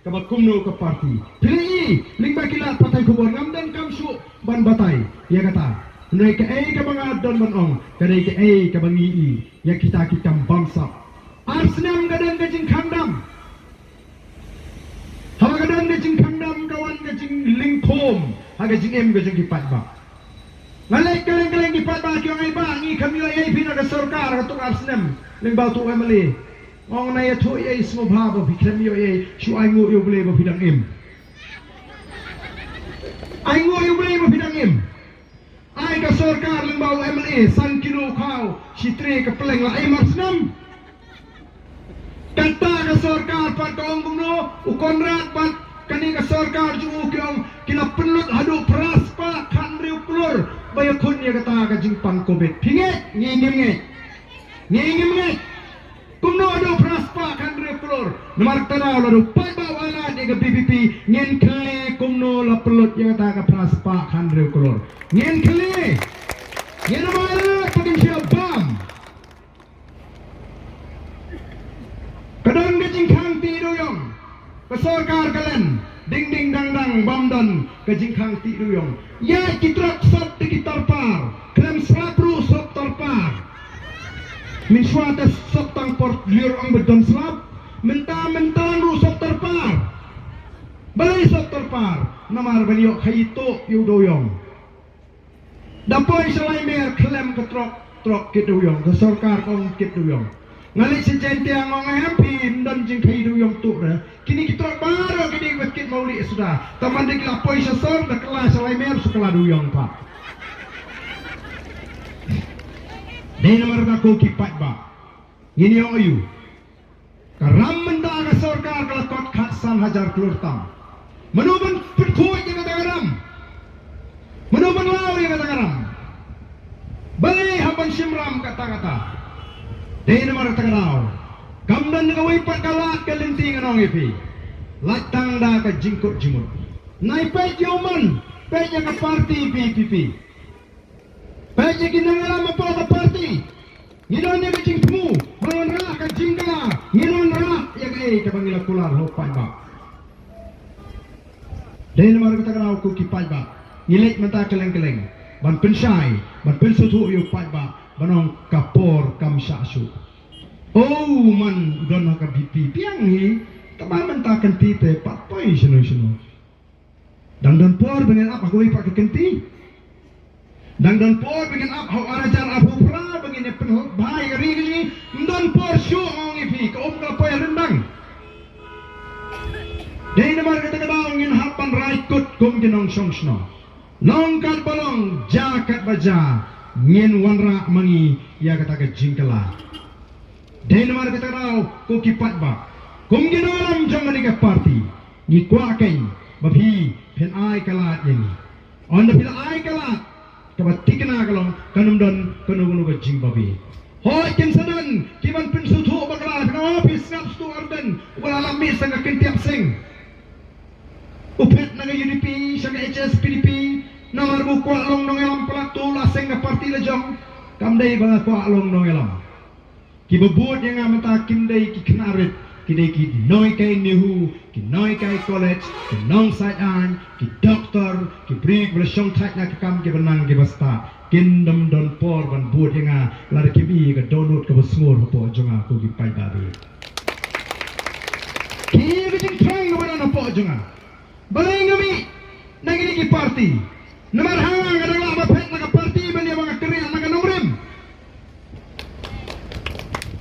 kaba kumno ka party. Phi la i lyngba ki lad pathai khubor, ngam donkam shuh ban batai ïa kata. Hynrei kaei kaba nga don ban ong ka dei kaei kaba ngi i ïa kita ki kam bamsap. Ar snem ka don ka jingkhang dam. Haba ka don ka jingkhang dam ka wan ka jinglyngkhum ha ka jingim ka jong ki paidbah. Nga leit kylleng kylleng, ki paidbah ki ong, "Ai bah, ngi khlem ïoh ei ei phi na ka sorkar ha kato ar snem lyngba uto u M L A." Nga ong, "Nai ïathuh ei ei sngewbha ba phi khlem ïoh ei ei, shu ainguh ïa U Blei ba phi dang im. Ainguh ïa U Blei ba phi dang im. Ai ka sorkar lyngba u M L A san kilo khaw, shi tray ka pylleng la im ar snem." Kata ka sorkar pat ka ong kumno, u Conrad bad kane ka sorkar jong u ki ong ki la pynlut haduh phra spah khathynriew klur ba ïakhun ïa kata ka jingpang Covid. Phi ngeit? Ngi ngim ngeit. Ngi ngim ngeit. Kumno haduh phra spah khathynriew klur? Namar kata daw lada u paidbah u ailad ïa ka V P P, ngin kylli kumno la pynlut ïa kata ka phra spah khathynriew klur. Ngin kylli. Ngin ym ailad, ba kin shu bam. Ka don ka jingkhang tih dewïong, ka sorkar ka len ding ding dang dang, bym don ka jingkhang tih dewïong. Ïa ki trok sop da ki torpar, khlem slap ruh sop torpar. Mynshuwa te sop tang por lyiur ong ba don slap. Mynta mynta ruh sop tyrpar. Balei sop tyrpar? Namar ban ïoh khaii tuh ïa u dewiong. Da poi sha Laimer khlem ka trok, trok kit dewiong, ka sorkar ong kit dewiong. Nga leit sha Jaintia ong em phi ym don jingkhaii dewiong tuh re. Kine ki trok baroh ki dei ba kit mawlieh suda. Tang man da ki la poi sha sor da kylla sha Laimer shu kylla dewiong pat. Dei namar kata ko ki paidbah, ngin ïoh aïu? Ka ram mynta ka sorkar ka la kot khatsan hajar klur tam. Mano ban pynkhuid ïa kata ka ram? Mano ban law ïa kata ka ram? Balei hap ban shim ram katta katta? Dei namar kata ka daw kam don kawei pat ka lad ka lynti, ngan ong ïa phi. Lait tang da ka jingkut jingmut. Nai peit ïa u mon, peit ïa ka parti V P P. Peit ïa ki nongïalam hapoh ka parti. Ngi don ïa ka jingthmu ba ngan rah ka jingkylla, ngi don rah ïa kaei kaba ngi la kular ha u paidbah. Dei namar kata ka daw ko ki paidbah, ngi leit mynta kylleng kylleng ban pynshai, ban pynsngewthuh ïa u paidbah, ban ong ka por kam shah shuh. O man u don ha ka VPP biang hi, tang ba mynta kynti te pat poi shano shano. Dang don por ba ngin ap ha kawei pat ka kynti. Dang don por ba ngin ap ha u ar hajar arphew phra ba ngin ïa pynbha ïa ka ri ka jong ngi. Ym don por shuh, nga ong ïa phi, ka um ka la poi ha ryndang. Dei namar kata ka daw ngin hap ban rai kut kum ki nongshong shnong. Long katba long, jia katba jia, ngin wanrah ma ngi ïa kata ka jingkylla. Dei namar kata ka daw ko ki paidbah, kum ki nongïalam jong kane ka parti, ngi kwah kein ba phi phin ai ka lad ïa ngi. Ynda phi la ai ka lad, kaba thikna ka long kan ym don kano kano ka jingbabe. Hooid, kin sa don ki ban pynsngewthuh bakla, phin ong, phi sngap, Stu Ardent uba la lap miet sha ka Kyntiap Sing, u phet na ka UDP sha ka HSPDP, namar ba u kwah long nongïalam palat, to la seng ka parti la jong. Kam dei ba nga kwah long nongïalam. Kiba bud ïa nga mynta kim dei ki khynnah rit, ki dei ki nonghikai NEHU, ki nonghikai college, ki nongsaid aiñ, ki doktor, ki briew kiba la shongthait na ka kam, kiba nang kiba stad. Kin ym don por ban bud ïa nga lada kim i ka dohnud kaba sngur hapoh jong nga, ko ki paidbah. Ki i ka jingthrang kaba don hapoh jong nga. Balei nga mih na kine ki parti? Namar ha nga, nga dang lah ban phet na ka parti ban ïa ba nga kynriah na ka nongrim.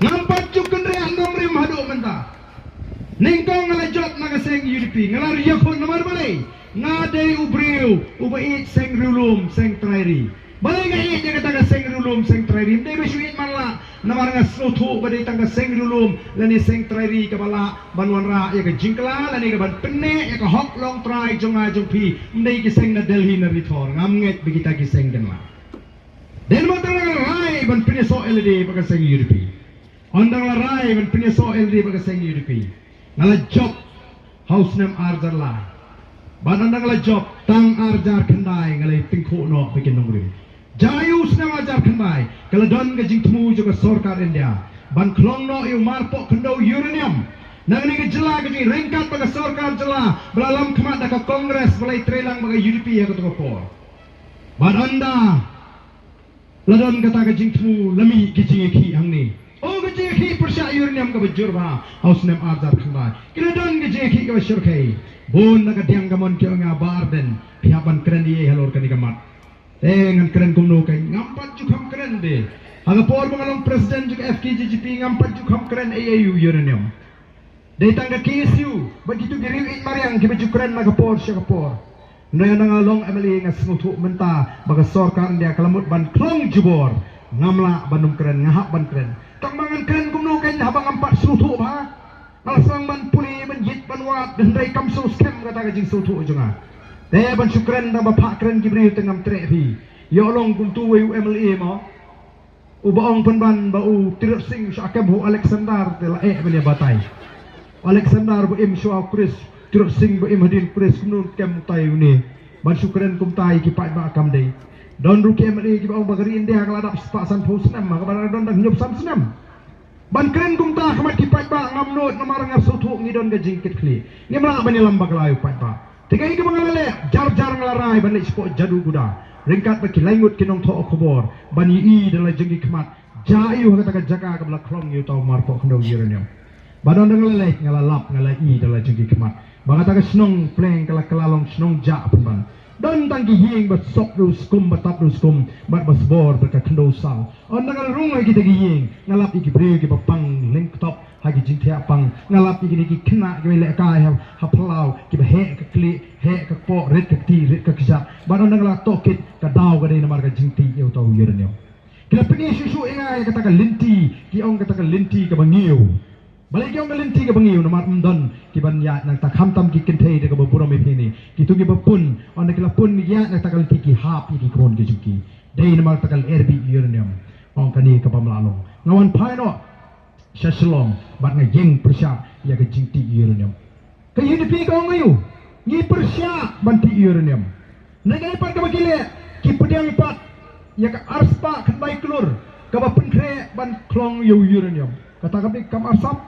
Ngam pat ju kynriah nongrim haduh mynta. Nyngkong nga la jop na ka seng UDP, nga la ïakhun. Namar balei? Nga dei u briew uba ïeit seng riewlum, seng trai ri. Balei nga ïeit ïa kata ka seng riewlum, seng trai ri? Ym dei ba shu ïeit man la, namar nga sngewthuh ba dei tang ka seng riewlum lane seng trai ri kaba lah ban wanrah ïa ka jingkylla lane ka ban pynneh ïa ka hok longtrai jong nga jong phi. Ym dei ki seng na Delhi na Ri Thor. Ngam ngeit ba kita ki seng kin lah. Dei namar kata nga la rai ban pynïasoh ïalade bad ka seng UDP. Ynda nga la rai ban pynïasoh ïalade bad ka seng UDP, nga la jop ha u snem ar hajar lai. Bad ynda nga la jop, tang ar hajar khyndai nga la tyngkhuh noh bad ki nongrim. Jia ïa u snem ar hajar khyndai, ka la don ka jingthmu jong ka sorkar India ban khlong noh ïa u marpoh khyndew uranium na kane ka jylla ka jong ngi, ryngkat bad ka sorkar jylla ba la lam khmat da ka Congress ba la ïatreilang bad ka UDP ha kato ka por. Bad ynda la don kata ka jingthmu, la mih ki jingïakhih hangne. O, ka jingïakhih pyrshah uranium kaba jur bha ha u snem ar hajar khyndai. Ki la don ka jingïakhih kaba shyrkhei. Bun na ka diang ka mon ki ong ïa nga, Bah Ardent, phi hap ban kren ei ei halor kane ka mat. Te ngan kren kumno kein? Ngam pat ju kham kren de. Ha ka por ba nga long president jong ka FKJGP, ngam pat ju kham kren ei ei ïa u uranium. Dei tang ka KSU bad kito ki riew ïeit mariang kiba ju kren na ka por sha ka por. Hynrei ynda nga long MLA nga sngewthuh mynta ba ka sorkar India ka la mut ban khlong jubor, ngam lah ban ym kren, nga hap ban kren. Tang ba ngan kren kumno kein haba ngam pat sngewthuh bha? Nga la sdang ban pule, ban ïeit, ban wad, hynrei kam sngewskhem kata ka jingsngewthuh jong nga. Te ban shu kren tang ba phah kren ki briew te ngam treh phi. Ïoh long kumto wei u MLA mo. Uba ong pynban ba u Tirot Sing u shah kem ha u Alexander te la eh ban ïa batai. U Alexander ba im shuwa u Chris, Tirot Sing ba im hadien u Chris, kumno kem utai une? Ban shu kren kumta ïa ki paidbah kam dei. Don ruh ki MLA kiba ong ba ka ri India ka la dap spah sanphew snem, ha kaba dang don dang hynñiew san snem. Ban kren kumta ha khmat ki paidbah ngam nud, namar nga sngewthuh ngi don ka jingkitkhlieh. Ngim lah ban ïalam bakla ïa u paidbah. Te kaei kaba nga la leh, jar jar nga la rai ban leit shapoh Jaduguda ryngkat bad ki lai ngut ki nongthoh khubor ban ïohi da la jong ki khmat Jah ïa u ha kata ka jaka kaba la khlong ïa uta u marpoh khyndew uranium. Bad ynda nga la leit nga la lap nga la ïohi da la jong ki khmat ba kata ka shnong Pleng ka la, ka la long shnong jah pynban. Don tang ki ïing ba sop da u skum, ba tap da u skum bad ba sbor bad ka khyndew saw. Ynda nga la rung ha kita ki ïing nga lap ïa ki briew kiba pang lyngkot ha ki jingthiah pang. Nga lap ïa kine ki khynnah kiba lehkai ha, ha phyllaw, kiba heh ka khlieh, heh ka kpoh, rit ka kti, rit ka kjat. Bad ynda nga la tohkit ka daw ka dei namar ka jingtih ïa uta u uranium. Ki la pyni shuh shuh ïa nga ïa kata ka lynti, ki ong kata ka lynti kaba ngiew. Balei ki ong ka lynti kaba ngiew? Namar ym don kiban ïaid nangta, khamtam ki kynthei da kaba burom ïa phi ne. Kito kiba pun, ynda ki la pun ïaid nangta ka lynti ki hap ïa ki khun ki jong ki. Dei namar kata ka lynti uranium. Ong kane kaba ym lah long. Nga wan phai noh sha Shillong bad nga ïeng pyrshah ïa ka jingtih uranium. Ka U D P ka ong aïu? Ngi pyrshah ban tih uranium. Nangta pat kaba ki leh, ki pdiang pat ïa ka arspah khyndai klur kaba pynkhreh ban khlong ïa u uranium. Kata ka dei kam arsap.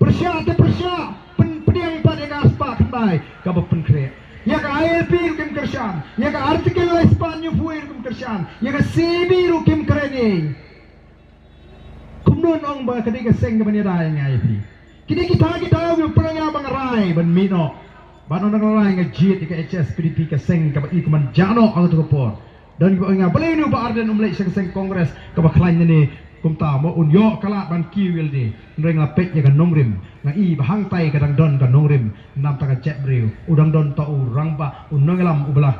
Pyrshah te pyrshah, pyn, pdiang pat ïa ka arspah khyndai kaba pynkhreh. Ïa ka I L P ruh kim kyrshan, ïa ka Article lai spah hynñiewphew ruh kim kyrshan, ïa ka C A B ruh kim kren ei. Kumno ong ba ka dei ka seng kaban ïada ïa nga ïa phi? Kine kita ki daw ki pynlong ïa ba nga rai ban mih noh. Ban ong nga rai nga jied ïa ka H S P D P, ka seng kaba i kumban jah noh ha kato ka por. Don kiba ong ïa nga balei une u Bah Ardent um leit sha ka seng Congress kaba khlaiñ ne. Kumta mo un ïoh ka lad ban kiew ïalade. Hynrei nga la peit ïa ka nongrim, nga i ba hangtai ka dang don ka nongrim. Namar kata ka jaitbynriew u dang don uta u rangbah, u nongïalam uba la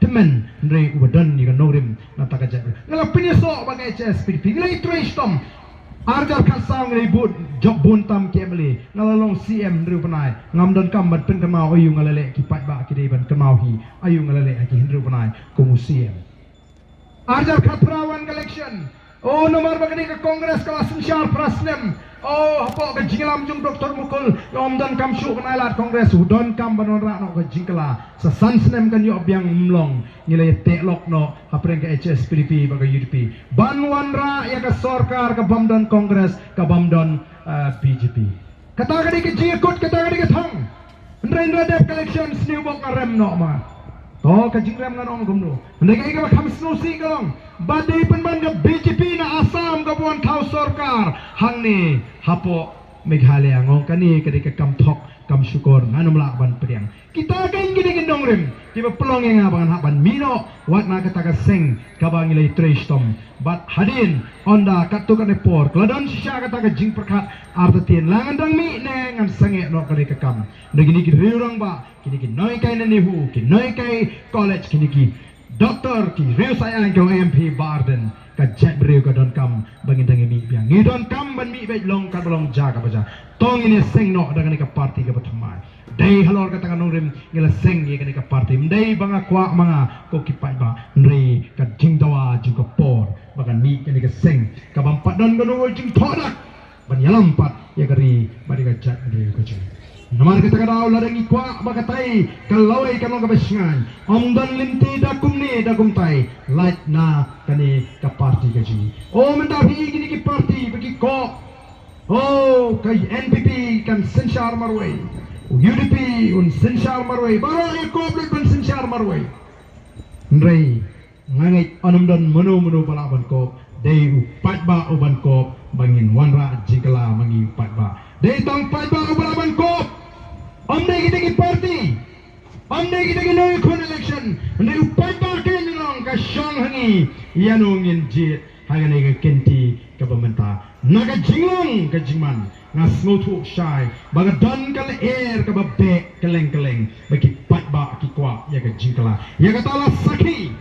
tymmen, hynrei uba don ïa ka nongrim na bynta ka jaitbynriew. Nga la pynïasoh bad ka H S P D P, nga la ïatrei shitom. Arhajar khatsaw nga la ïabud jop bun tam ki M L A, nga la long C M hynriew bnai. Ngam donkam ban pynkynmaw aïu nga la leh, ki paidbah ki dei ban kynmaw hi aïu nga la leh ha ki hynriew bnai kum u C M. Arhajar khatphra wan ka election. O, namar ba ka dei ka Congress ka la synshar phra snem. O, hapoh ka jingïalam jong Doctor Mukul, ym donkam shuh ban ai lad Congress, u donkam ban wanrah noh ka jingkylla. Sa san snem kan ïoh biang, ym long. Ngi la ïateh lok noh hapdeng ka H S P D P bad ka U D P ban wanrah ïa ka sorkar kabym don Congress, kabym don, eh, B J P. Kata ka dei ka jingïakut, kata ka dei ka thong. Hynrei ynda dep ka election sniew bok nga rem noh ma. To ka jingrem ngan ong kumno? Hynrei kaei kaba kham sngewsih ka long ba dei pynban ka B J P na Assam kaba wan thaw sorkar hangne hapoh Meghalaya. Nga ong kane ka dei ka kam thok kam shukor, ngan ym lah ban pdiang. Kita kein ki dei ki nongrim kiba pynlong ïa nga ba ngan hap ban mih noh wat na kata ka seng kaba ngi la ïatrei shitom. Bad hadien ynda katto katne por ka la don shisha kata ka jingpyrkhat, artatien la ngan dang mih ne ngan sangeh noh ka dei ka kam. Na kine ki riew rangbah, kine ki nonghikai na NEHU, ki nonghikai college, kine ki doktor, ki riew sahiar, ki ong em phi Bah Ardent, ka jaitbynriew ka donkam ba ngin dang ïa mih biang. Ngi donkam ban mih beit long kaba long, jia kaba jia. To ngin ïa seng noh da kane ka party kaba thymmai. Dei halor kata ka nongrim ngi la seng ïa kane ka party. Ym dei ba nga kwah ma nga ko ki paidbah, hynrei ka jingdawa jong ka por ba kan mih kane ka seng kabym pat don kano ka jingthoh dak ban ïalam pat ïa ka ri bad ïa ka jaitbynriew ka jong ngi. Namar kata ka daw lada ngi kwah ba katai ka lawei kan long kaba shngaiñ, ym don lynti da kumne da kumtai, lait na kane ka party ka jong ngi. O, mynta phi i kine ki party ba ki kop. O, ka N P P kan synshar marwei, U D P un synshar marwei, baroh ïa kop lut ban synshar marwei. Hynrei nga ngeit ym don mano mano ba lah ban kop, dei u paidbah u ban kop ba ngin wanrah jingkylla ma ngi u paidbah. Dei tang paidbah u ba lah ban kop. Ym dei kita ki party, ym dei kita ki nongïakhun election, hynrei u paidbah kein u long ka shong ha ngi ïano ngin jied ha kane ka kynti kaba mynta. Na ka jinglong ka jingman nga sngewthuh shai ba ka don ka lyer kaba beh kylleng kylleng ba ki paidbah ki kwah ïa ka jingkylla. Ïa kata la sakhi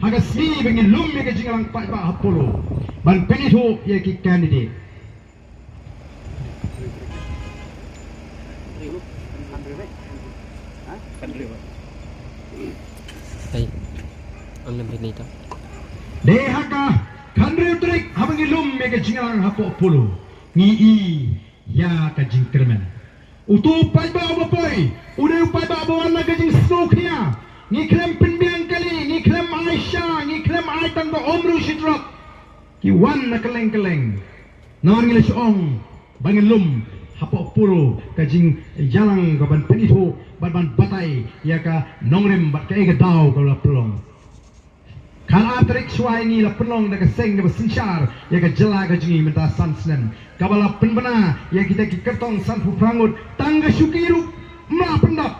ha ka sngi ba ngi lum ïa ka jingïalang paidbah ha Polo ban pynithuh ïa ki candidate. Hey, am nem pinita. Dei ha ka khathynriew tarik haba ngi lum ïa ka jingïalang hapoh Polo, ngi i ïa ka jingkyrmen. Uto u paidbah uba poi u dei u paidbah ba wan na ka jingsngewkhia. Ngi khlem pynbiang kali, ngi khlem ai sha, ngi khlem ai tang ka umru shi drop. Ki wan na kylleng kylleng. Namar ngi la shu ong ba ngin lum hapoh Polo ka jingïalang ka ban pynithuh bad ban batai ïa ka nongrim bad kaei ka daw ka la pynlong. Khatar tarik shuwa ïa ngi la pynlong da ka seng kaba synshar ïa ka jylla ka jong ngi mynta san snem, kaba la pynbna ïa kita ki kyrtong sanphew phra ngut. Tang ka shuki ruh ym lah pyndap.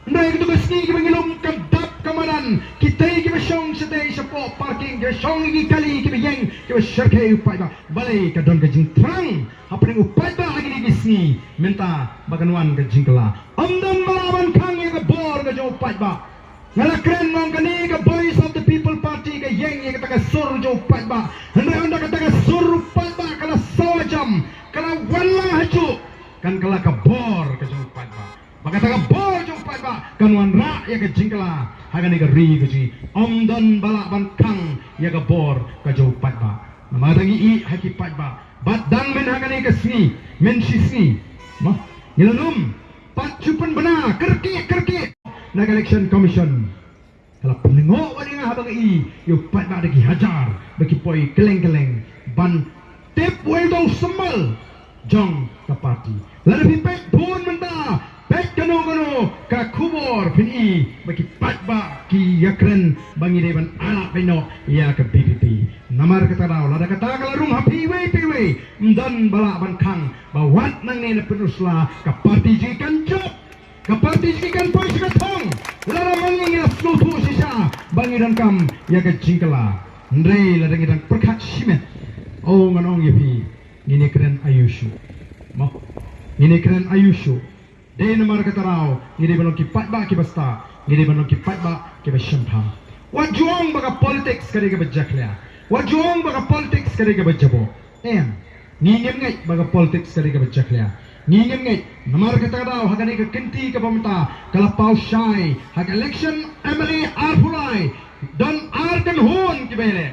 Hynrei katu ka sngi kaba ngi lum ka dap ka madan, kitei kiba shong shatei shapoh parking, kiba shong ïa ki kali, kiba ïeng, kiba shyrkhei u paidbah. Balei? Ka don ka jingthrang hapdeng u paidbah ha kine ki sngi mynta ba kan wan ka jingkylla. Ym don ba lah ban khang ïa ka bor ka jong u paidbah. Nga la kren, nga ong kane ka Voice of the People Party ka ïeng ïa kata ka sur jong u paidbah. Hynrei ynda kata ka sur u paidbah ka la sawa jam, ka la wan lang hajuh, kan kylla ka bor ka jong u paidbah. Ba kata ka bor jong u paidbah kan wanrah ïa ka jingkylla ha kane ka ri ka jong ngi. Ym don ba lah ban khang ïa ka bor ka jong u paidbah. Namar da ngi ïeh ha ki paidbah bad dang mynta ha kane ka sngi, mynta shi sngi, mo, ngi la lum pat shu pynbna kyrkieh kyrkieh na ka Election Commission. Ka la pynlyngngoh wat ïa nga haba nga ïeh ïa u paidbah da ki hajar ba ki poi kylleng kylleng ban tip wei u symbol jong ka party. Lada phi peit bun mynta, peit kano kano ka khubor, phin ïeh ba ki paidbah ki ïakren ba ngi dei ban ailad beit noh ïa ka V P P. Namar kata ka daw, lada kata ka la rung ha phi iwei pa iwei, ym don ba lah ban khang ba wat nangne na pynusla ka party jong ngi kan jop. Ka party jong ngi kan poi sha ka thong. Lada ma ngi, ngi la sngewthuh shisha ba ngi donkam ïa ka jingkylla. Hynrei lada ngi dang pyrkhat shimet, o, ngan ong ïa phi, ngin ïakren aiu shuh? Mo, ngin ïakren aiu shuh? Dei namar kata ka daw ngi dei ban long ki paidbah kiba stad, ngi dei ban long ki paidbah kiba shemphang. Wat ju ong ba ka politics ka dei kaba jakhlia. Wat ju ong ba ka politics ka dei kaba jaboh. Em, ngi ngim ngeit ba ka politics ka dei kaba jakhlia. Ngi ngim ngeit, namar kata ka daw ha kane ka kynti kaba mynta ka la paw shai ha ka election M L A arphew lai, don ar kynhun kiba ïaleh.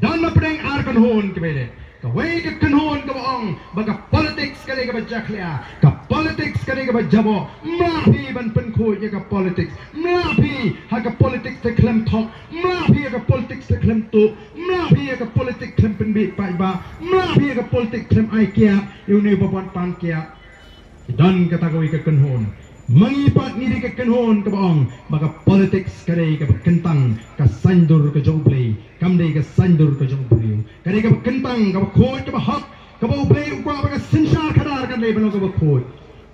Don hapdeng ar kynhun kiba ïaleh. Kawei ka kynhun kaba ong ba ka politics ka dei kaba jakhlia, ka politics ka dei kaba jaboh. Ym lah phi ban pynkhuid ïa ka politics. Ym lah phi ha ka politics te khlem thok. Ym lah phi ha ka politics te khlem tuh. Ym lah phi ha ka politics khlem pynbeit paidbah. Ym lah phi ha ka politics khlem ai kiad ïa une uba wan pan kiad. Don kata kawei ka kynhun. Ma ngi pat ngi dei ka kynhun kaba ong ba ka politics ka dei kaba kyntang, ka saiñdur ka jong U Blei, kam dei ka saiñdur ka jong u briew. Ka dei kaba kyntang, kaba khuid, kaba hok, kaba U Blei u kwah ba ka synshar khadar kan dei ban long kaba khuid.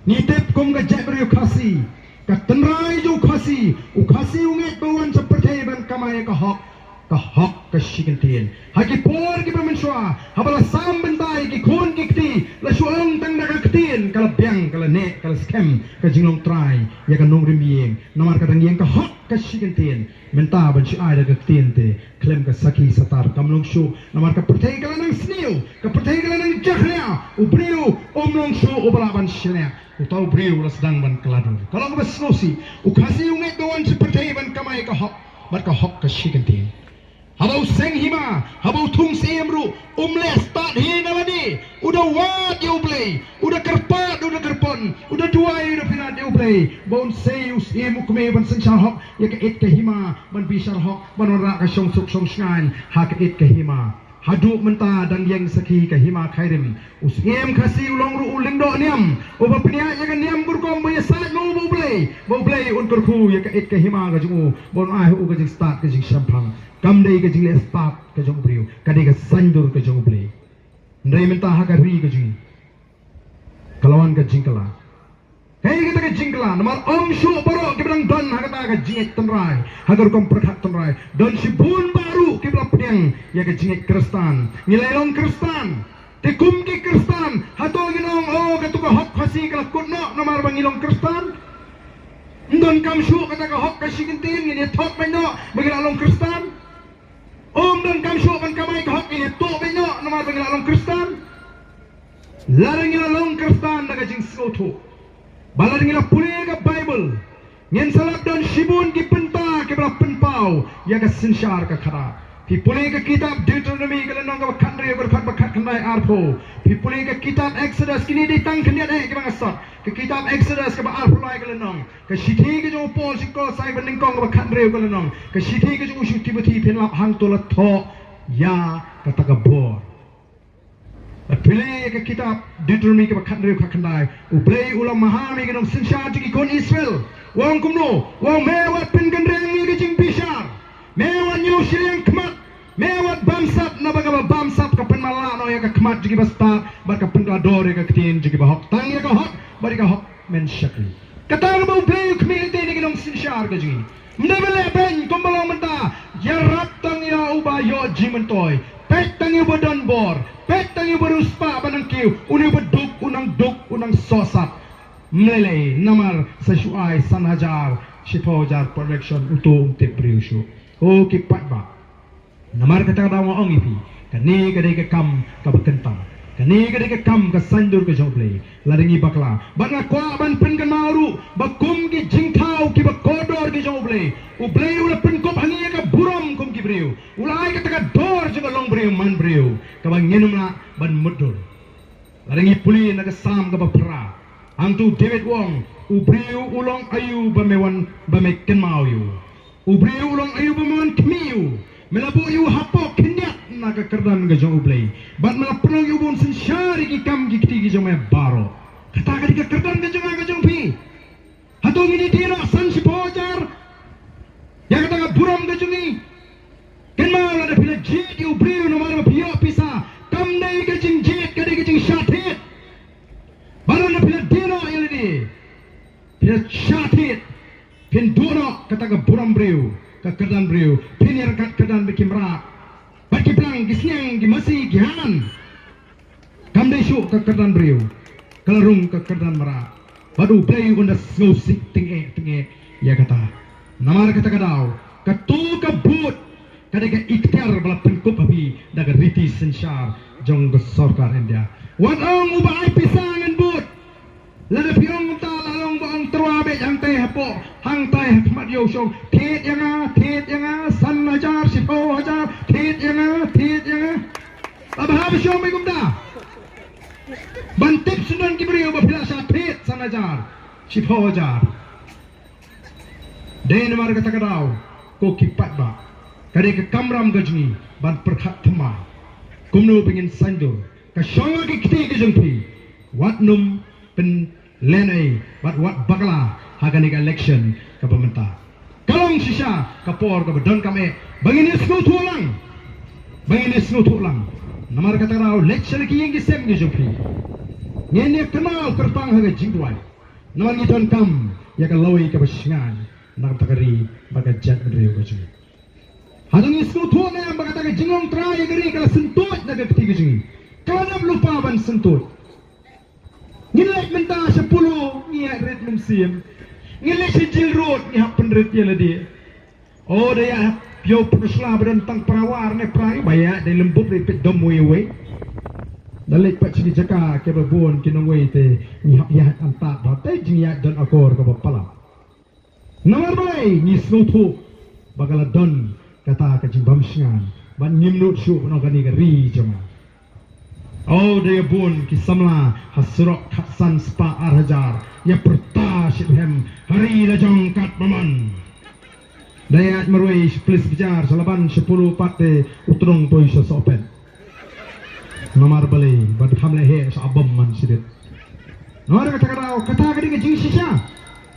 Ngi tip kum ka jaitbynriew Khasi, ka tynrai jong u Khasi, u Khasi u ngeit ba u wan sha pyrthei ban kamai ka hok, ka hok ka shi kyntien. Ha ki por kiba mynshuwa, haba la sam bynta ïa ki khun ki kti, la shu ong tang da ka ktien, ka la biang, ka la neh, ka la skhem ka jinglong trai ïa ka nongrim ïing. Namar ka dang ïeng ka hok ka shi kyntien. Mynta ban shu ai da ka ktien te khlem ka sakhi satar kam long shuh. Namar ka pyrthei ka la nang sniew, ka pyrthei ka la nang jakhlia. U briew um long shuh uba lah ban shaniah. Uta u briew u la sdang ban kylla dur. Ka long kaba sngewsih. U Khasi u ngeit ba u wan sha pyrthei ban kamai ka hok bad ka hok ka shi kyntien. Haba u seng hima, haba u thung syiem ruh, um leh stad hi na lade. U da wad ïa U Blei, u da kyrpad, u da kyrpon, u da duwai, u da pynat ïa U Blei ba un sei u syiem u kmie ban synshar hok ïa ka ïit ka hima, ban bishar hok, ban wanrah ka shongsuk shongshngaiñ ha ka ïit ka hima. Haduh mynta dang ïeng sakhi ka hima Khyrim. U syiem Khasi u long ruh u lyngdoh niam, uba pynïaid ïa ka niam ka rukom ba ïasaid ma u bad U Blei, ba U Blei un kyrkhu ïa ka ïit ka hima ka jong u, ba un ai ha u ka jingstad ka jingshemphang. Kam dei ka jingleh stad ka jong u briew, ka dei ka saiñdur ka jong U Blei. Hynrei mynta ha ka ri ka jong ngi ka la wan ka jingkylla. Kaei kata ka jingkylla? Namar ym shuh baroh kiba dang don ha kata ka jingngeit tynrai, ha ka rukom pyrkhat tynrai. Don shibun bah ruh kiba la pdiang ïa ka jingngeit Khristan. Ngi la long Khristan. Te kum ki Khristan, hato ngin ong, oh, katu ka hok Khasi ka la kut noh namar ba ngi long Khristan? Ym donkam shuh kata ka hok ka shi kyntien, ngin ïa thok beit noh ba ngi la long Khristan. Ym donkam shuh ban kamai ka hok, ngin ïa tuh beit noh namar ba ngi la long Khristan. Lada ngi la long Khristan da ka jingsngewthuh, ba lada ngi la pule ka Baibl, ngin sa lap don shibun ki bynta kiba la pynpaw ïa ka synshar ka khadar. Phi pule ka kitab Deuteronomy ka lynnong kaba khathynriew, ka dkhot ba khatkhyndai arphew. Phi pule ka kitab Exodus, kine dei tang khyndiat eh kiba nga sot. Ka kitab Exodus kaba arphew lai ka lynnong. Ka shithi ka jong u Paul sha ki Kolossai banyngkong kaba khathynriew ka lynnong. Ka shithi ka jong u sha u Timothi, phin lap hangto la thoh ïa kata ka bor. Lada phi pule ïa ka kitab Deuteronomy kaba khathynriew khatkhyndai, U Blei u la maham ïa ki nongsynshar jong ki khun Israel. U ong kumno? U ong, me wat pynkynriang ïa ka jingbishar. Me wat ñiew shiliang khmat, me wat bamsap, naba kaba bamsap ka pynmatlah noh ïa ka khmat jong kiba stad bad ka pynkylla dor ïa ka ktien jong kiba hok. Tang ïa ka hok bad ïa ka hok men shakri. Kata kaba U Blei u khmih ïa ki nongsynshar ka jong ngi. Ym dei ban leh beiñ kumba long mynta. Ïarap tang ïa uba ïoh jingmyntoi. Peit tang ïa uba don bor. Peit tang ïa uba riewspah ba nang kiew. Une uba duk u nang duk u nang sohsat. Ym lei lei namar sa shu ai san hajar shiphew hajar per election uto um tip briew shuh. Ko ki paidbah. Namar kata ka daw nga ong ïa phi, kane ka dei ka kam kaba kynta. Kane ka dei ka kam ka saiñdur ka jong U Blei. Lada ngi bakla, bad nga kwah ban pynkynmaw ruh ba kum ki jingthaw kiba kordor ki jong U Blei, U Blei u la pynkup ha ngi ïa ka burom kum ki briew. U la ai kata ka dor jong ka longbriew manbriew kaba ngin ym lah ban mutdur. Lada ngi pule na ka Salm kaba phra, hangto u David u ong, u briew u long aïu ba me wan, ba me kynmaw ïa u. U briew u long aïu ba me wan khmih ïa u. Me la buh ïa u hapoh khyndiat na ka kyrdan ka jong U Blei. Bad me la pynlong ïa u ba un synshar ïa ki kam ki kti ki jong me baroh. Kata ka dei ka kyrdan ka jong nga ka jong phi. Hato ngin ïa die noh san shiphew hajar ïa kata ka burom ka jong ngi? Kynmaw, lada phi la jied ïa u briew namar ba phi ïoh pisa, kam dei ka jingjied, ka dei ka jingshah thied. Bad lada phi la die noh ïa lade, phi la shah thied. Phin duh noh kata ka burom briew, ka kyrdan briew. Phin ïaryngkat kyrdan ba ki mrad, ba ki blang, ki sniang, ki masi, ki han. Kam dei shuh ka kyrdan briew, ka la rung ka kyrdan mrad. Bad U Blei un da sngewsih tyngeh tyngeh ïa kata. Namar kata ka daw, kato ka vote ka dei ka ikhtiar ba la pynkup ha phi da ka riti synshar jong ka sorkar India. Wat ong uba ai pisa ngan vote. Lada phi ong kumta, la long ba ong tyrwa beit hangtai hapoh, hangtai ha khmat ïew shong. Thied ïa nga, thied ïa nga, san hajar, shiphew hajar, thied ïa nga, thied ïa nga. Ba bha ba shong beit kumta. Ban tip syndon ki briew ba phi la shah thied san hajar, shiphew hajar. Dei namar kata ka daw, ko ki paidbah, ka dei ka kamram ka jong ngi ban pyrkhat thymmai kumno ba ngin saiñdur. Ka shong ha ki kti ka jong phi, wat nym pynlehnohei bad wat bakla ha kane ka election kaba mynta. Ka long shisha ka por kaba donkam eh ba ngin ïa sngewthuh lang, ba ngin ïa sngewthuh lang. Namar kata ka daw, leit sha la ki ïing ki sem ki jong phi. Ngin ïa kynmaw kyrpang ha ka jingduwai. Namar ngi donkam ïa ka lawei kaba shngaiñ na ka bynta ka ri bad ka jaitbynriew ka jong ngi. Hato ngi sngewthuh ne em ba kata ka jinglong trai ïa ka ri ka la syntuid na ka kti ka jong ngi, ka la dep lypa ban syntuid? Ngin leit mynta sha Polo, ngi ïaid rit mynsiem. Ngin leit sha Jail Road, ngi hap pynrit ïa lade. O, da ïa ïoh pynshla ba don tang para war ne para, ba ïa dei lem bup, dei peit dom wei wei. Da leit pat sha ki jaka kiba bun ki nongwei te ngi hap ïaid antad bha, te jingïaid don akor kaba palat. Namar balei? Ngi sngewthuh ba ka la don kata ka jingbymshngaiñ bad ngim nud shuh ban ong kane ka ri jong nga. O, da ïa bun ki samla ha surok khatsan spah ar hajar, ïa pyrta shitrhem ha ri la jong katba mon. Da ïaid marwei sha Police Bazar, sha Laban, sha Polo pat te u tnong poi sha Sohpet. Namar balei? Bad kham leheh sha Abom man shadien. Namar kata ka daw, kata ka dei ka jingshisha.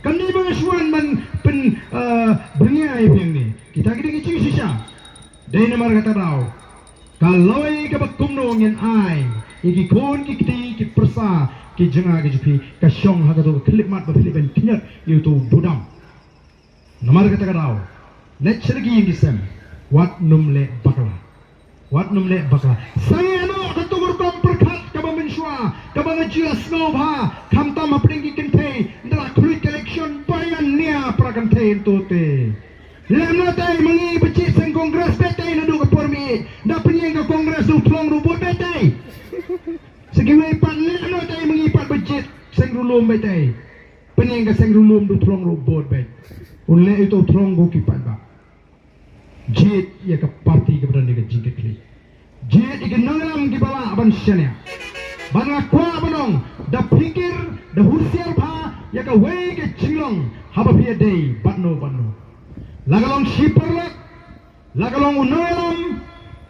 Kam dei ba nga shu wan ban pyn, eh, byrngia ïa phi hangne. Kita ki dei ka jingshisha. Dei namar kata ka daw, ka lawei kaba kumno ngin ai ïa ki khun ki kti ki pyrsa ki jong nga ki jong phi, ka shong ha kato ka khyllipmat ba phi leh ban khñiot ïa uto u budam. Namar kata ka daw, leit sha la ki ïing ki sem, wat nym leh bakla. Wat nym leh bakla. Sangeh noh kato ka rukom pyrkhat kaba mynshuwa, kaba nga ju ïohsngew bha, khamtam hapdeng ki kynthei, ynda la khluit ka election, ba ïa nia para kynthei hangto te. Leh noh te, ma ngi ba jied seng Congress beit te naduh ka por miet, da pynïeng ka Congress da u Thlong ruh bud beit te. Sa kiwei pat leh noh te, ma ngi pat ba jied seng ruh lum beit te. Pynïeng ka seng ruh lum da u Thlong ruh bud beit. Un leh ïa uto u Thlong ko ki paidbah. Jied ïa ka party kaba don ïa ka jingkitkhlieh. Jied ïa ki nongïalam kiba lah ban shaniah. Bad nga kwah ban ong, da phikir, da husiar bha ïa kawei ka jinglong haba phi ïadei bad no bad no. La ka long shi paralok, la ka long u nongïalam,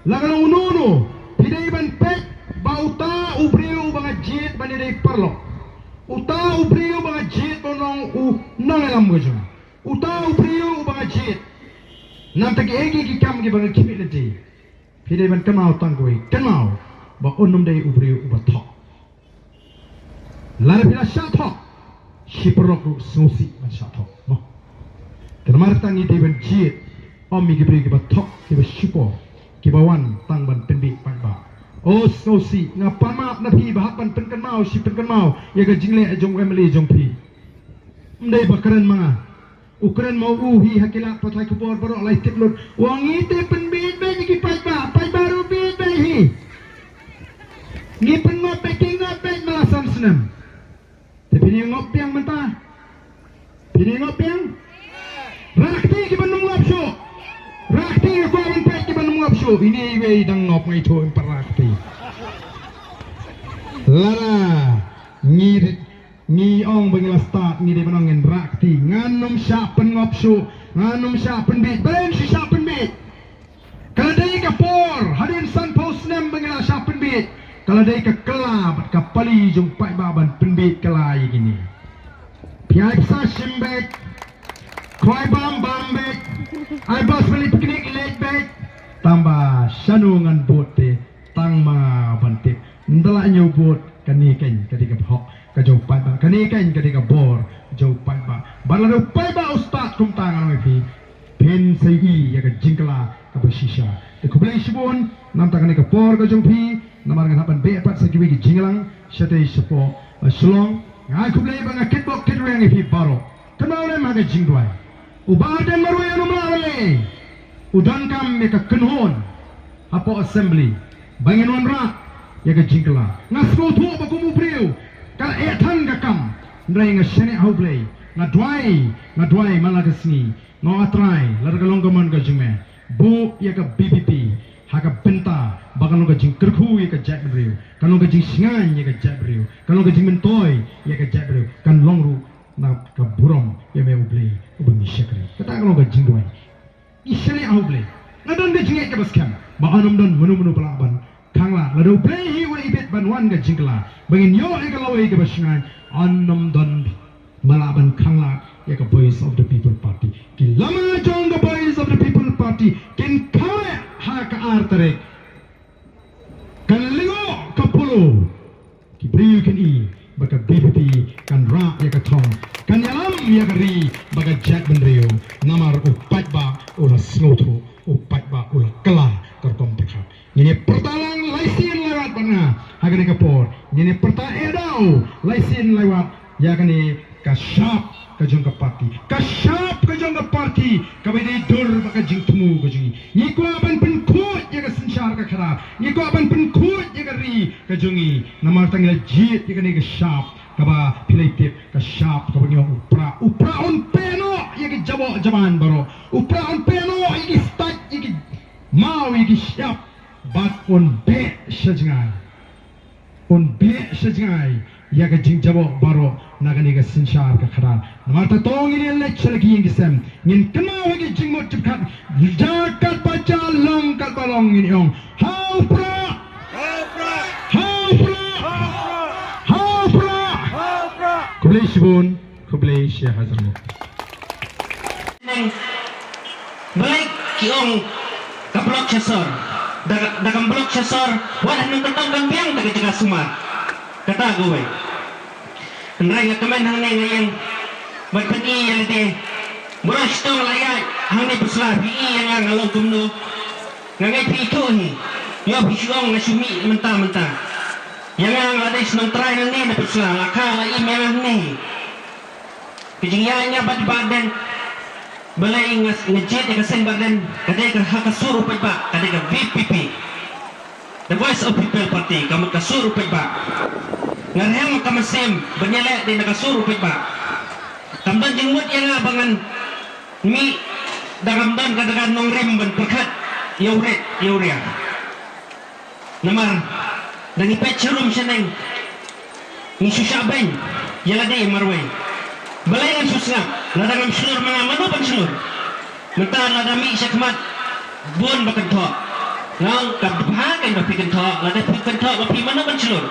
la ka long uno uno, phi dei ban peit ba uta u briew uba nga jied ban ïadei paralok, uta u briew uba nga jied ban long u nongïalam ka jong nga, uta u briew uba nga jied Namar ta kiei kiei ki kam kiba nga khmih lynti, phi dei ban kynmaw tang kawei, kynmaw ba un ym dei u briew uba thok. Lada phi la shah thok, shi paralok ruh sngewsih ban shah thok, mo. Te namar kata ngi dei ban jied, ym ïa ki briew kiba thok, kiba shukor, kiba wan tang ban pynbiej paidbah. O sngewsih, nga pan map na phi ba hap ban pynkynmaw shi pynkynmaw ïa ka jingleh jong u M L A jong phi. Ym dei ba kren ma nga. U kren ma u hi ha ki lad pathai khubor baroh, lai tip lut. U ong ngi te pynbiej beit ïa ki paidbah, paidbah ruh biej beit hi. Ngi pynngop beit, ki ngop beit man la san snem. Te phin ïa ngop biang mynta? Phin ïa ngop biang? Rah kti kiba nym ngop shuh. Rah kti, nga kwah ban peit kiba nym ngop shuh. Ine iwei dang ngop, nga ithuh, ym pat rah kti. Lada ngi Ngi ong ba ngi la start, ngi dei ban ong ngin rah kti. Ngan ym shah pynngop shuh, ngan ym shah pynbiej, balei shu shah pynbiej? Ka la dei ka por hadien sanphew snem ba ngi la shah pynbiej. Ka la dei ka kylla bad ka pali jong paidbah ban pynbiej kylla ïa kine. Phi ai pisa shim beit, khwai bam bam beit, ai bas pynleit picnic leit beit. Tang ba shano ngan bud te, tang ma ban tip. Ynda la ñiew bud, kane keiñ ka dei ka hok ka jong paidbah, kane keiñ ka dei ka bor jong paidbah. Bad lada u paidbah u start kumta, nga ong ïa phi, phin sa ïohi ïa ka jingkylla kaba shisha. Te khublei shibun namar kane ka por ka jong phi, namar ngan hap ban beh pat sa kiwei ki jingïalang shatei shapoh, eh, Shillong. Nga ai khublei ba nga kitbok kitrwiang ïa phi baroh. Kynmaw lem ha ka jingduwai. U Bah Ardent marwei un ym lah ban leh. U donkam ïa ka kynhun hapoh Assembly ba ngin wanrah ïa ka jingkylla. Nga sngewthuh ba kum u briew ka eh than ka kam. Hynrei nga shaniah ha U Blei. Nga duwai, nga duwai man la ka sngi. Nga ong, A Trai, lada ka long ka mon ka jong me, buh ïa ka V P P ha ka bynta ba kan long ka jingkyrkhu ïa ka jaitbynriew, kan long ka jingshngaiñ ïa ka jaitbynriew, kan long ka jingmyntoi ïa ka jaitbynriew, kan long ruh na ka burom ïa me U Blei uba ngi shakri. Kata ka long ka jingduwai. Ngi shaniah ha U Blei. Nga don ka jingngeit kaba skhem ba un ym don mano mano ba lah ban khanglad. Lada U Blei hi u la ibit ban wan ka jingkylla ba ngin ïoh ïa ka lawei kaba shngaiñ, un ym don ba lah ban khanglad ïa ka Voice of the People Party. Ki lama jong ka Voice of the People Party kin khawiah ha ka ar tarik. Kan lyngngoh ka polo. Ki briew kin i ba ka V P P kan rah ïa ka thong, kan ïalam ïa ka ri bad ka jaitbynriew. Namar u paidbah u la sngewthuh, u paidbah u la kylla ka rukom pyrkhat. Ngin ïa pyrta lang lai sien lai wat bad nga ha kane ka por. Ngin ïa pyrta eh daw lai sien lai wat ïa kane ka shap ka jong ka party. Ka shap ka jong ka party kaba dei dur bad ka jingthmu ka jong ngi. Ngi kwah ban pynkhuid ïa ka synshar ka khadar. Ngi kwah ban pynkhuid ïa ka ri ka jong ngi. Namar tang ngi la jied ïa kane ka shap kaba phi la tip, ka shap kaba ngi ong u Prah. U Prah un pynnoh ïa ki jaboh jaban baroh. U Prah un pynnoh ïa ki stait, ïa ki maw, ïa ki shyiap. Bad un beh sha jngai. Un beh sha jngai ïa ka jingjaboh baroh na kane ka synshar ka khadar. Namar kata to ngin ïa leit sha la ki ïing ki sem. Ngin kynmaw ha ki jingmut jingpyrkhat. Jia katba jia, long katba long, ngin ong, ha u Prah! Ha u Prah! Ha u Prah! Khublei shibun. Khublei shihajar nguh. Neng, balei ki ong ka block sha sor? Da, da kam block sha sor, wat hynnin ka tong kan biang da ka jaka sumar. Kata kawei. Hynrei nga kmen hangne nga ïeng ban pyni ïa lade. Mura shtong la ïaid hangne pyrshah phi i ïa nga nga long kumno. Nga ngeit phi ithuh hi. Ïoh phi shu ong nga shu mih mynta mynta. Ïa nga nga la dei shnong trai nangne na pyrshah la kha la im ïa nga hangne. Ka jingïaid ïa nga bad Bah Ardent, balei nga, nga jied ïa ka seng Bah Ardent, ka dei ka ha ka sur u paidbah, ka dei ka V P P. The Voice of People Party, ka mut ka sur u paidbah. Nga rhem ka mynsiem ban ïaleh dei na ka sur u paidbah. Kam don jingmut ïa nga ba ngan mih da kam don ka, da ka nongrim ban pyrkhat ïa u rit ïa u riak. Namar da ngi peit sharum shaneng ngi shu shah beiñ ïa lade marwei. Balei ngan shu sngap? Lada ngam shlur ma nga mano ban shlur? Mynta lada mih shakhmat bun ba kynthoh. Nga ong ka bha kein ba phi kynthoh, lada phi kynthoh ba phi mano ban shlur?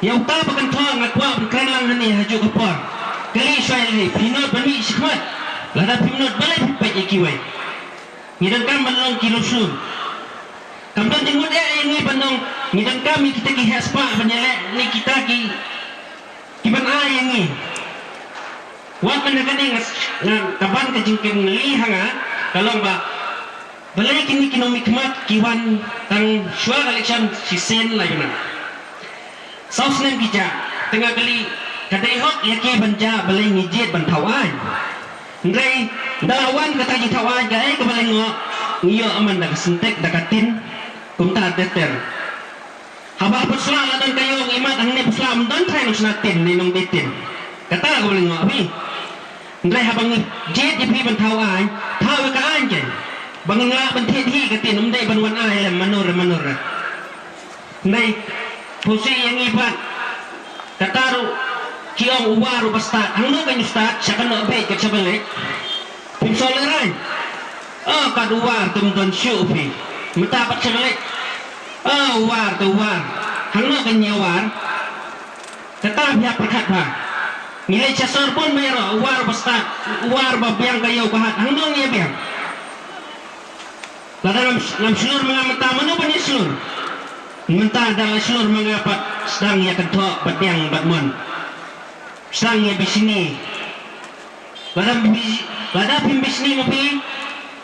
Ïa uta ba kynthoh nga kwah ban kren lang hangne ha juh ka por. Kylli shuwa ïa lade, phi nud ban mih shakhmat? Lada phi nud balei phi peit ïa kiwei? Ngi donkam ban long ki longshun. Kam don jingmut eh ïa ngi ban long, ngi donkam ïa kita ki heh spah ban ïaleh ne kita ki, ki ban ai ïa ngi. Wat man ha kane nga, nga, ka ban ka jingkylli ha nga ka long ba balei kine ki nongmihkhmat ki wan tang shuwa ka election shisien lai bnai. Saw snem ki jah, te nga kylli, ka dei hok ïa ki ban jah balei ngi jied ban thaw aiñ. Hynrei da la wan kata jingthaw aiñ, kaei kaba lyngngoh, ngi ïoh man da ka syntek da ka tin, kumta ter ter. Haba ha Pynursla la don ka ïew, ngi mad hangne Pynursla, ym don trai nongshna tin ne nongdie tin. Kata kaba lyngngoh phi. Hynrei haba ngi jied ïa phi ban thaw aiñ, thaw ïa ka aiñ kein. Ba ngin lah ban thied hi ka tin, ym dei ban wan ai lem mano re mano re. Hynrei phusi ïa ngi pat. Kata ruh ki ong u War uba stad. Hangno kan ïa stad, sha kano beit ka sha beit. Phim sngewlehrain. O, kat u War te ym don shuh phi. Mynta pat sha beit. O, u War te u War. Hangno kan ïa War. Kata phi hap pyrkhat bha. Ngi leit sha sor bun baroh, u War uba stad, u War ba biang ka ïew ka hat, hangno ngi ïa biang. Lada ngam, ngam shlur ma nga mynta, mano ban ïa shlur? Mynta da la shlur ma nga pat sdang ïa kynthoh bad biang bad mon. Sdang ïa bishni. Lada bi, lada phim bishni ma phi,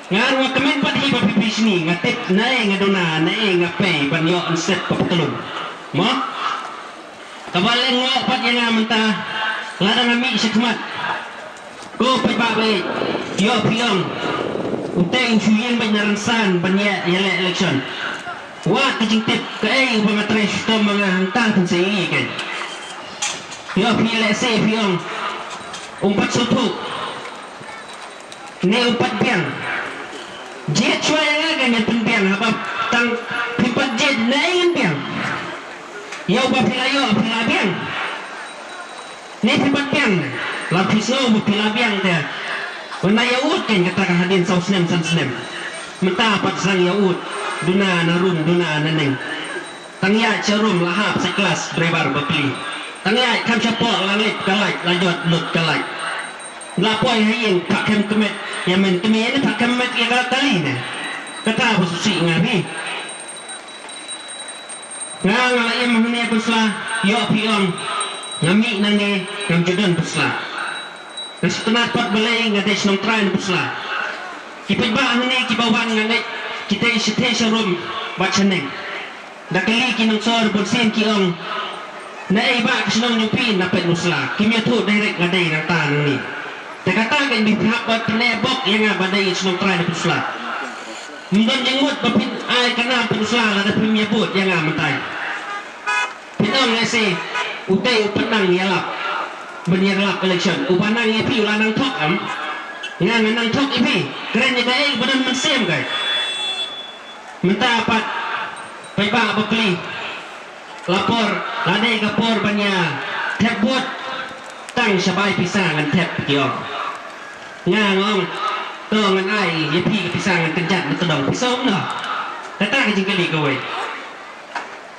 nga ruh nga kmen pat hi ba phi bishni, nga tip naei nga duna, naei nga pei ban ïoh nset ka patlun. Mo? Kaba lyngngoh pat ïa nga mynta, lada nga mih sha khmat. Ko paidbah beit, ïoh phi ong. Utei u shu ïeng beit na rynsan ban ïa, ïaleh election. Wat ka jingtip kaei uba nga trei shitom ma nga hangta phin sa ïohi kein. Ïoh phi lehse phi ong. Um pat sngewthuh. Ne um pat biang. Jied shuwa ïa nga kein ngan pynbiang haba tang phim pat jied naei ngan biang. Ïa uba phi la ïoh phi la biang. Ne phi pat biang ne. La phi sngew ba phi la biang te. Wan ïa ud kein kata ka hadien saw snem san snem. Mynta pat sdang ïa ud. Duna na rum duna na ning. Tang ïaid sha rum la hap second class driver bapli. Tang ïaid kham shapoh la lip ka light la jot lut ka light. La poi ha ïing phah khem kmet ïa men kmie ne phah khem met ïa ka kali ne. Kata ba sngewsih nga phi. Nga nga la im hangne Pynursla, ïoh phi ong. Nga mih nangne ngam ju don Pynursla. Nga sngewtynnat pat balei nga dei shnong trai na Pynursla. Ki paidbah hangne kiba wan nga ngeit ki dei shatei sharum bad shaneng. Da kylli ki nongsor bunsien ki ong. Naei ba ka shnong jong phi na peit Pynursla. Kim ïathuh direct nga dei nangta nangne. Te kata kein ba phi hap ban pyneh bok ïa nga ba dei shnong trai na Pynursla. Ym don jingmut ba phin ai ka nam Pynursla lada phim ïa vote ïa nga mynta. Phin ong lehse utei u pat nang ïalap ban ïalap election. Uba nang ïa phi u la nang thok em? Nga nga nang thok ïa phi. Kren ïa kaei ba don mynsiem kai. Mynta pat paidbah bapli. La por, la dei ka por ban ïa thep vote. Tang shabai pisa ngan thep ki ong. Nga nga ong to ngan ai ïa phi ka pisa ngan kynjat na tdong pisa um no. Kata ka jingkylli kawei.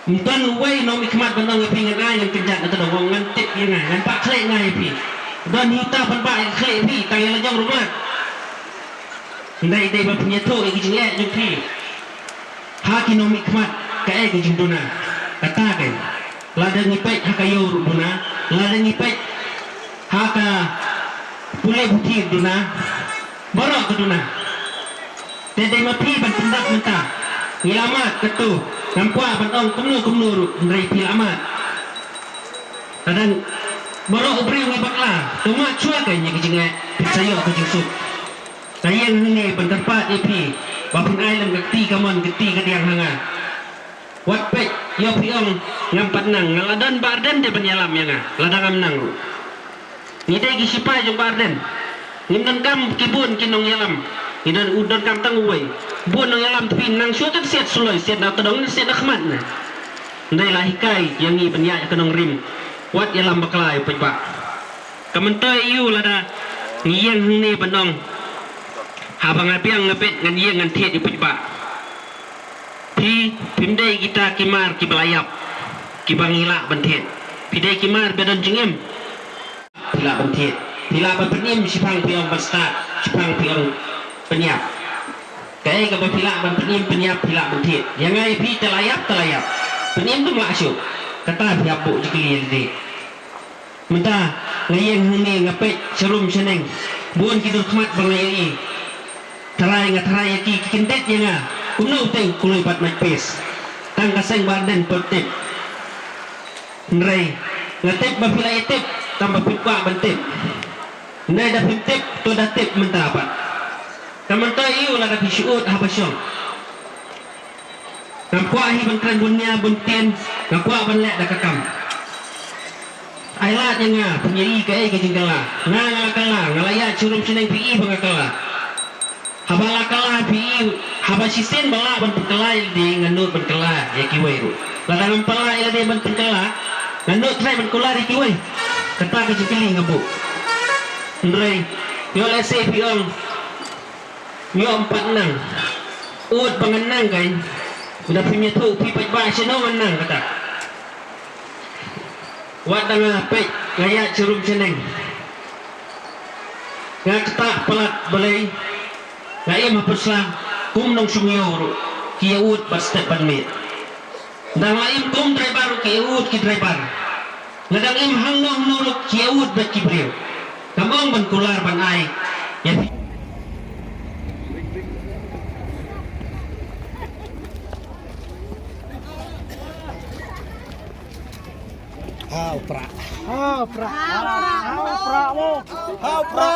Ym don uwei nongmihkhmat ban ong ïa phi ngan ai ngan kynjat na tdong, ong ngan tip ïa nga, ngan pah khleh nga ïa phi. Don hi uta ban bah ïa ka khleh ïa phi tang ïa la jong ruh ma. Hynrei dei ba phin ïathuh ïa ka jingleh jong phi. Ha ki nongmihkhmat kaei ka jingduna. Kata kein. Lada ngi peit ha ka ïew ruh duna, lada ngi peit ha ka pule puthi ruh duna. Baroh ka duna. Te dei ma phi ban pyndap mynta. Ngi la mad katto. Ngam kwah ban ong kumno kumno ruh hynrei phi la mad. Lada baroh u briew ngi bakla, to mad shuwa kein ïa ka jingeh, phin sa ïoh ka jingsuk. Nga ïeng hangne ban kyrpad ïa phi ba phin ai lem ka kti kamon ka kti kadiang ha nga. Wat peit ïoh phi ong ngam pat nang, nga la don Bah Ardent te ban ïalam ïa nga lada ngam nang ruh. Ngi dei ki shipai jong Bah Ardent. Ngim donkam ki bun ki nongïalam. Ngi don u donkam tang uwei. Bun nongïalam te phi nang shuh te siat suloi, siat na tdong, siat na khmat ne. Ndei la hikai ïa ngi ban ïaid ka nongrim. Wat ïalam bakla ïa u paidbah. Ka myntoi ïa u lada ngi ïeng hangne ban ong. Haba nga biang nga bet ngan ïeng ngan thied ïa u paidbah. Phi, phim dei kita ki mar kiba la ïap, kiba ngi lah ban thied. Phi dei ki mar ba don jingim. Phi lah ban thied. Phi lah ban pynim, shiphang phi ong ban stad, shiphang phi ong pynïap. Kaei kaba phi lah ban pynim, pynïap phi lah ban thied. Ïa nga ïa phi te la ïap te la ïap. Pynim te ym lah shuh. Kata phi hap buh jingkylli ïa lade. Mynta nga ïeng hangne nga peit sharum shaneng. Bun ki dur khmat ba nga ïohi. Tharai nga tharai ïa ki, ki kyndit ïa nga. Kumno u teng kloi pat mait pes. Tang ka seng ba ardent pat tip. Hynrei nga tip ba phi la ïa tip, tang ba phim kwah ban tip. Hynrei da phim tip, to da tip mynta pat. Ka mynta ïa u lada phi shu ud haba shong. Ngam kwah hi ban kren bun nia bun ktien, nga kwah ban leh da ka kam. Ai lad ïa nga, pynïaid kaei ka jingkylla. Nga nga la kylla, nga la ïaid sharum shaneng phi i ba nga kylla. Haba la kylla phi i, haba shisien ba lah ban pynkylla ïa lade nga nud ban kylla ïa kiwei ruh. Lada ngam kylla ïa lade ban pynkylla, nga nud trai ban kylla ïa kiwei. Kata ka jingkylli nga buh. Hynrei, ïoh lehse phi ong, ïoh ym pat nang. Ud ba ngan nang kai. Lada phim ïathuh phi paidbah shano ngan nang kata. Wat da nga peit nga ïaid sharum shaneng. Nga ktah palat balei nga im ha pyrsa kum nongshong ïew ruh ki ïa ud bad step bad miet. Dang la im kum driver ruh ki ïa ud ki driver. Nga dang im hangno hangno ruh ki ïa ud bad ki briew. Kam ong ban kular ban ai ïa phi. Hau pra. Hau pra. Hau pra mo. Hau pra.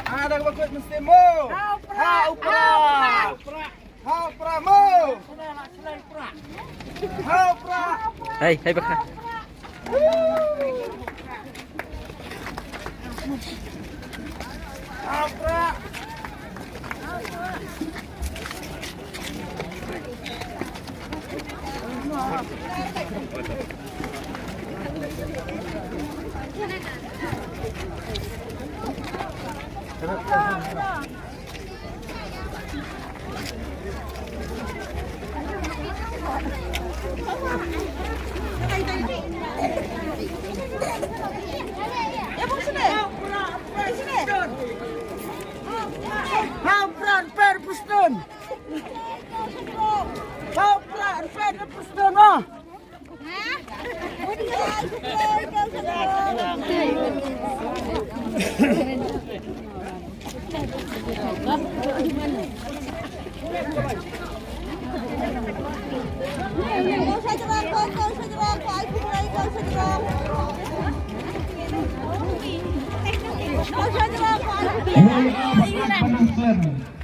Ada kaba kut mesti mo. Hau pra. Hau pra. Hau pra mo. Hau pra. Hai, hai baka. Hau pra, per puston. Hau pra, per puston.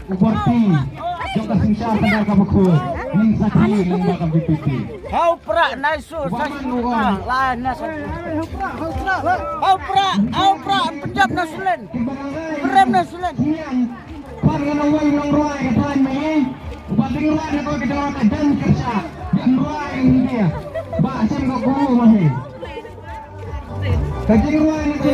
Ubarti jong ka synshar ka dang ka bakhu ning sakhi ning ba ka B P P. Hau pra nai su sa shi ka la na sa. Hau pra, hau pra, Punjab na sulen. Prem na sulen. Par ngan wai nong rwai ka thaiñ mai. Uba ding rwai na ko ka jong ka dan kyrsha. Yan rwai India. Ba sem ka ku mai. Ka jing rwai na ko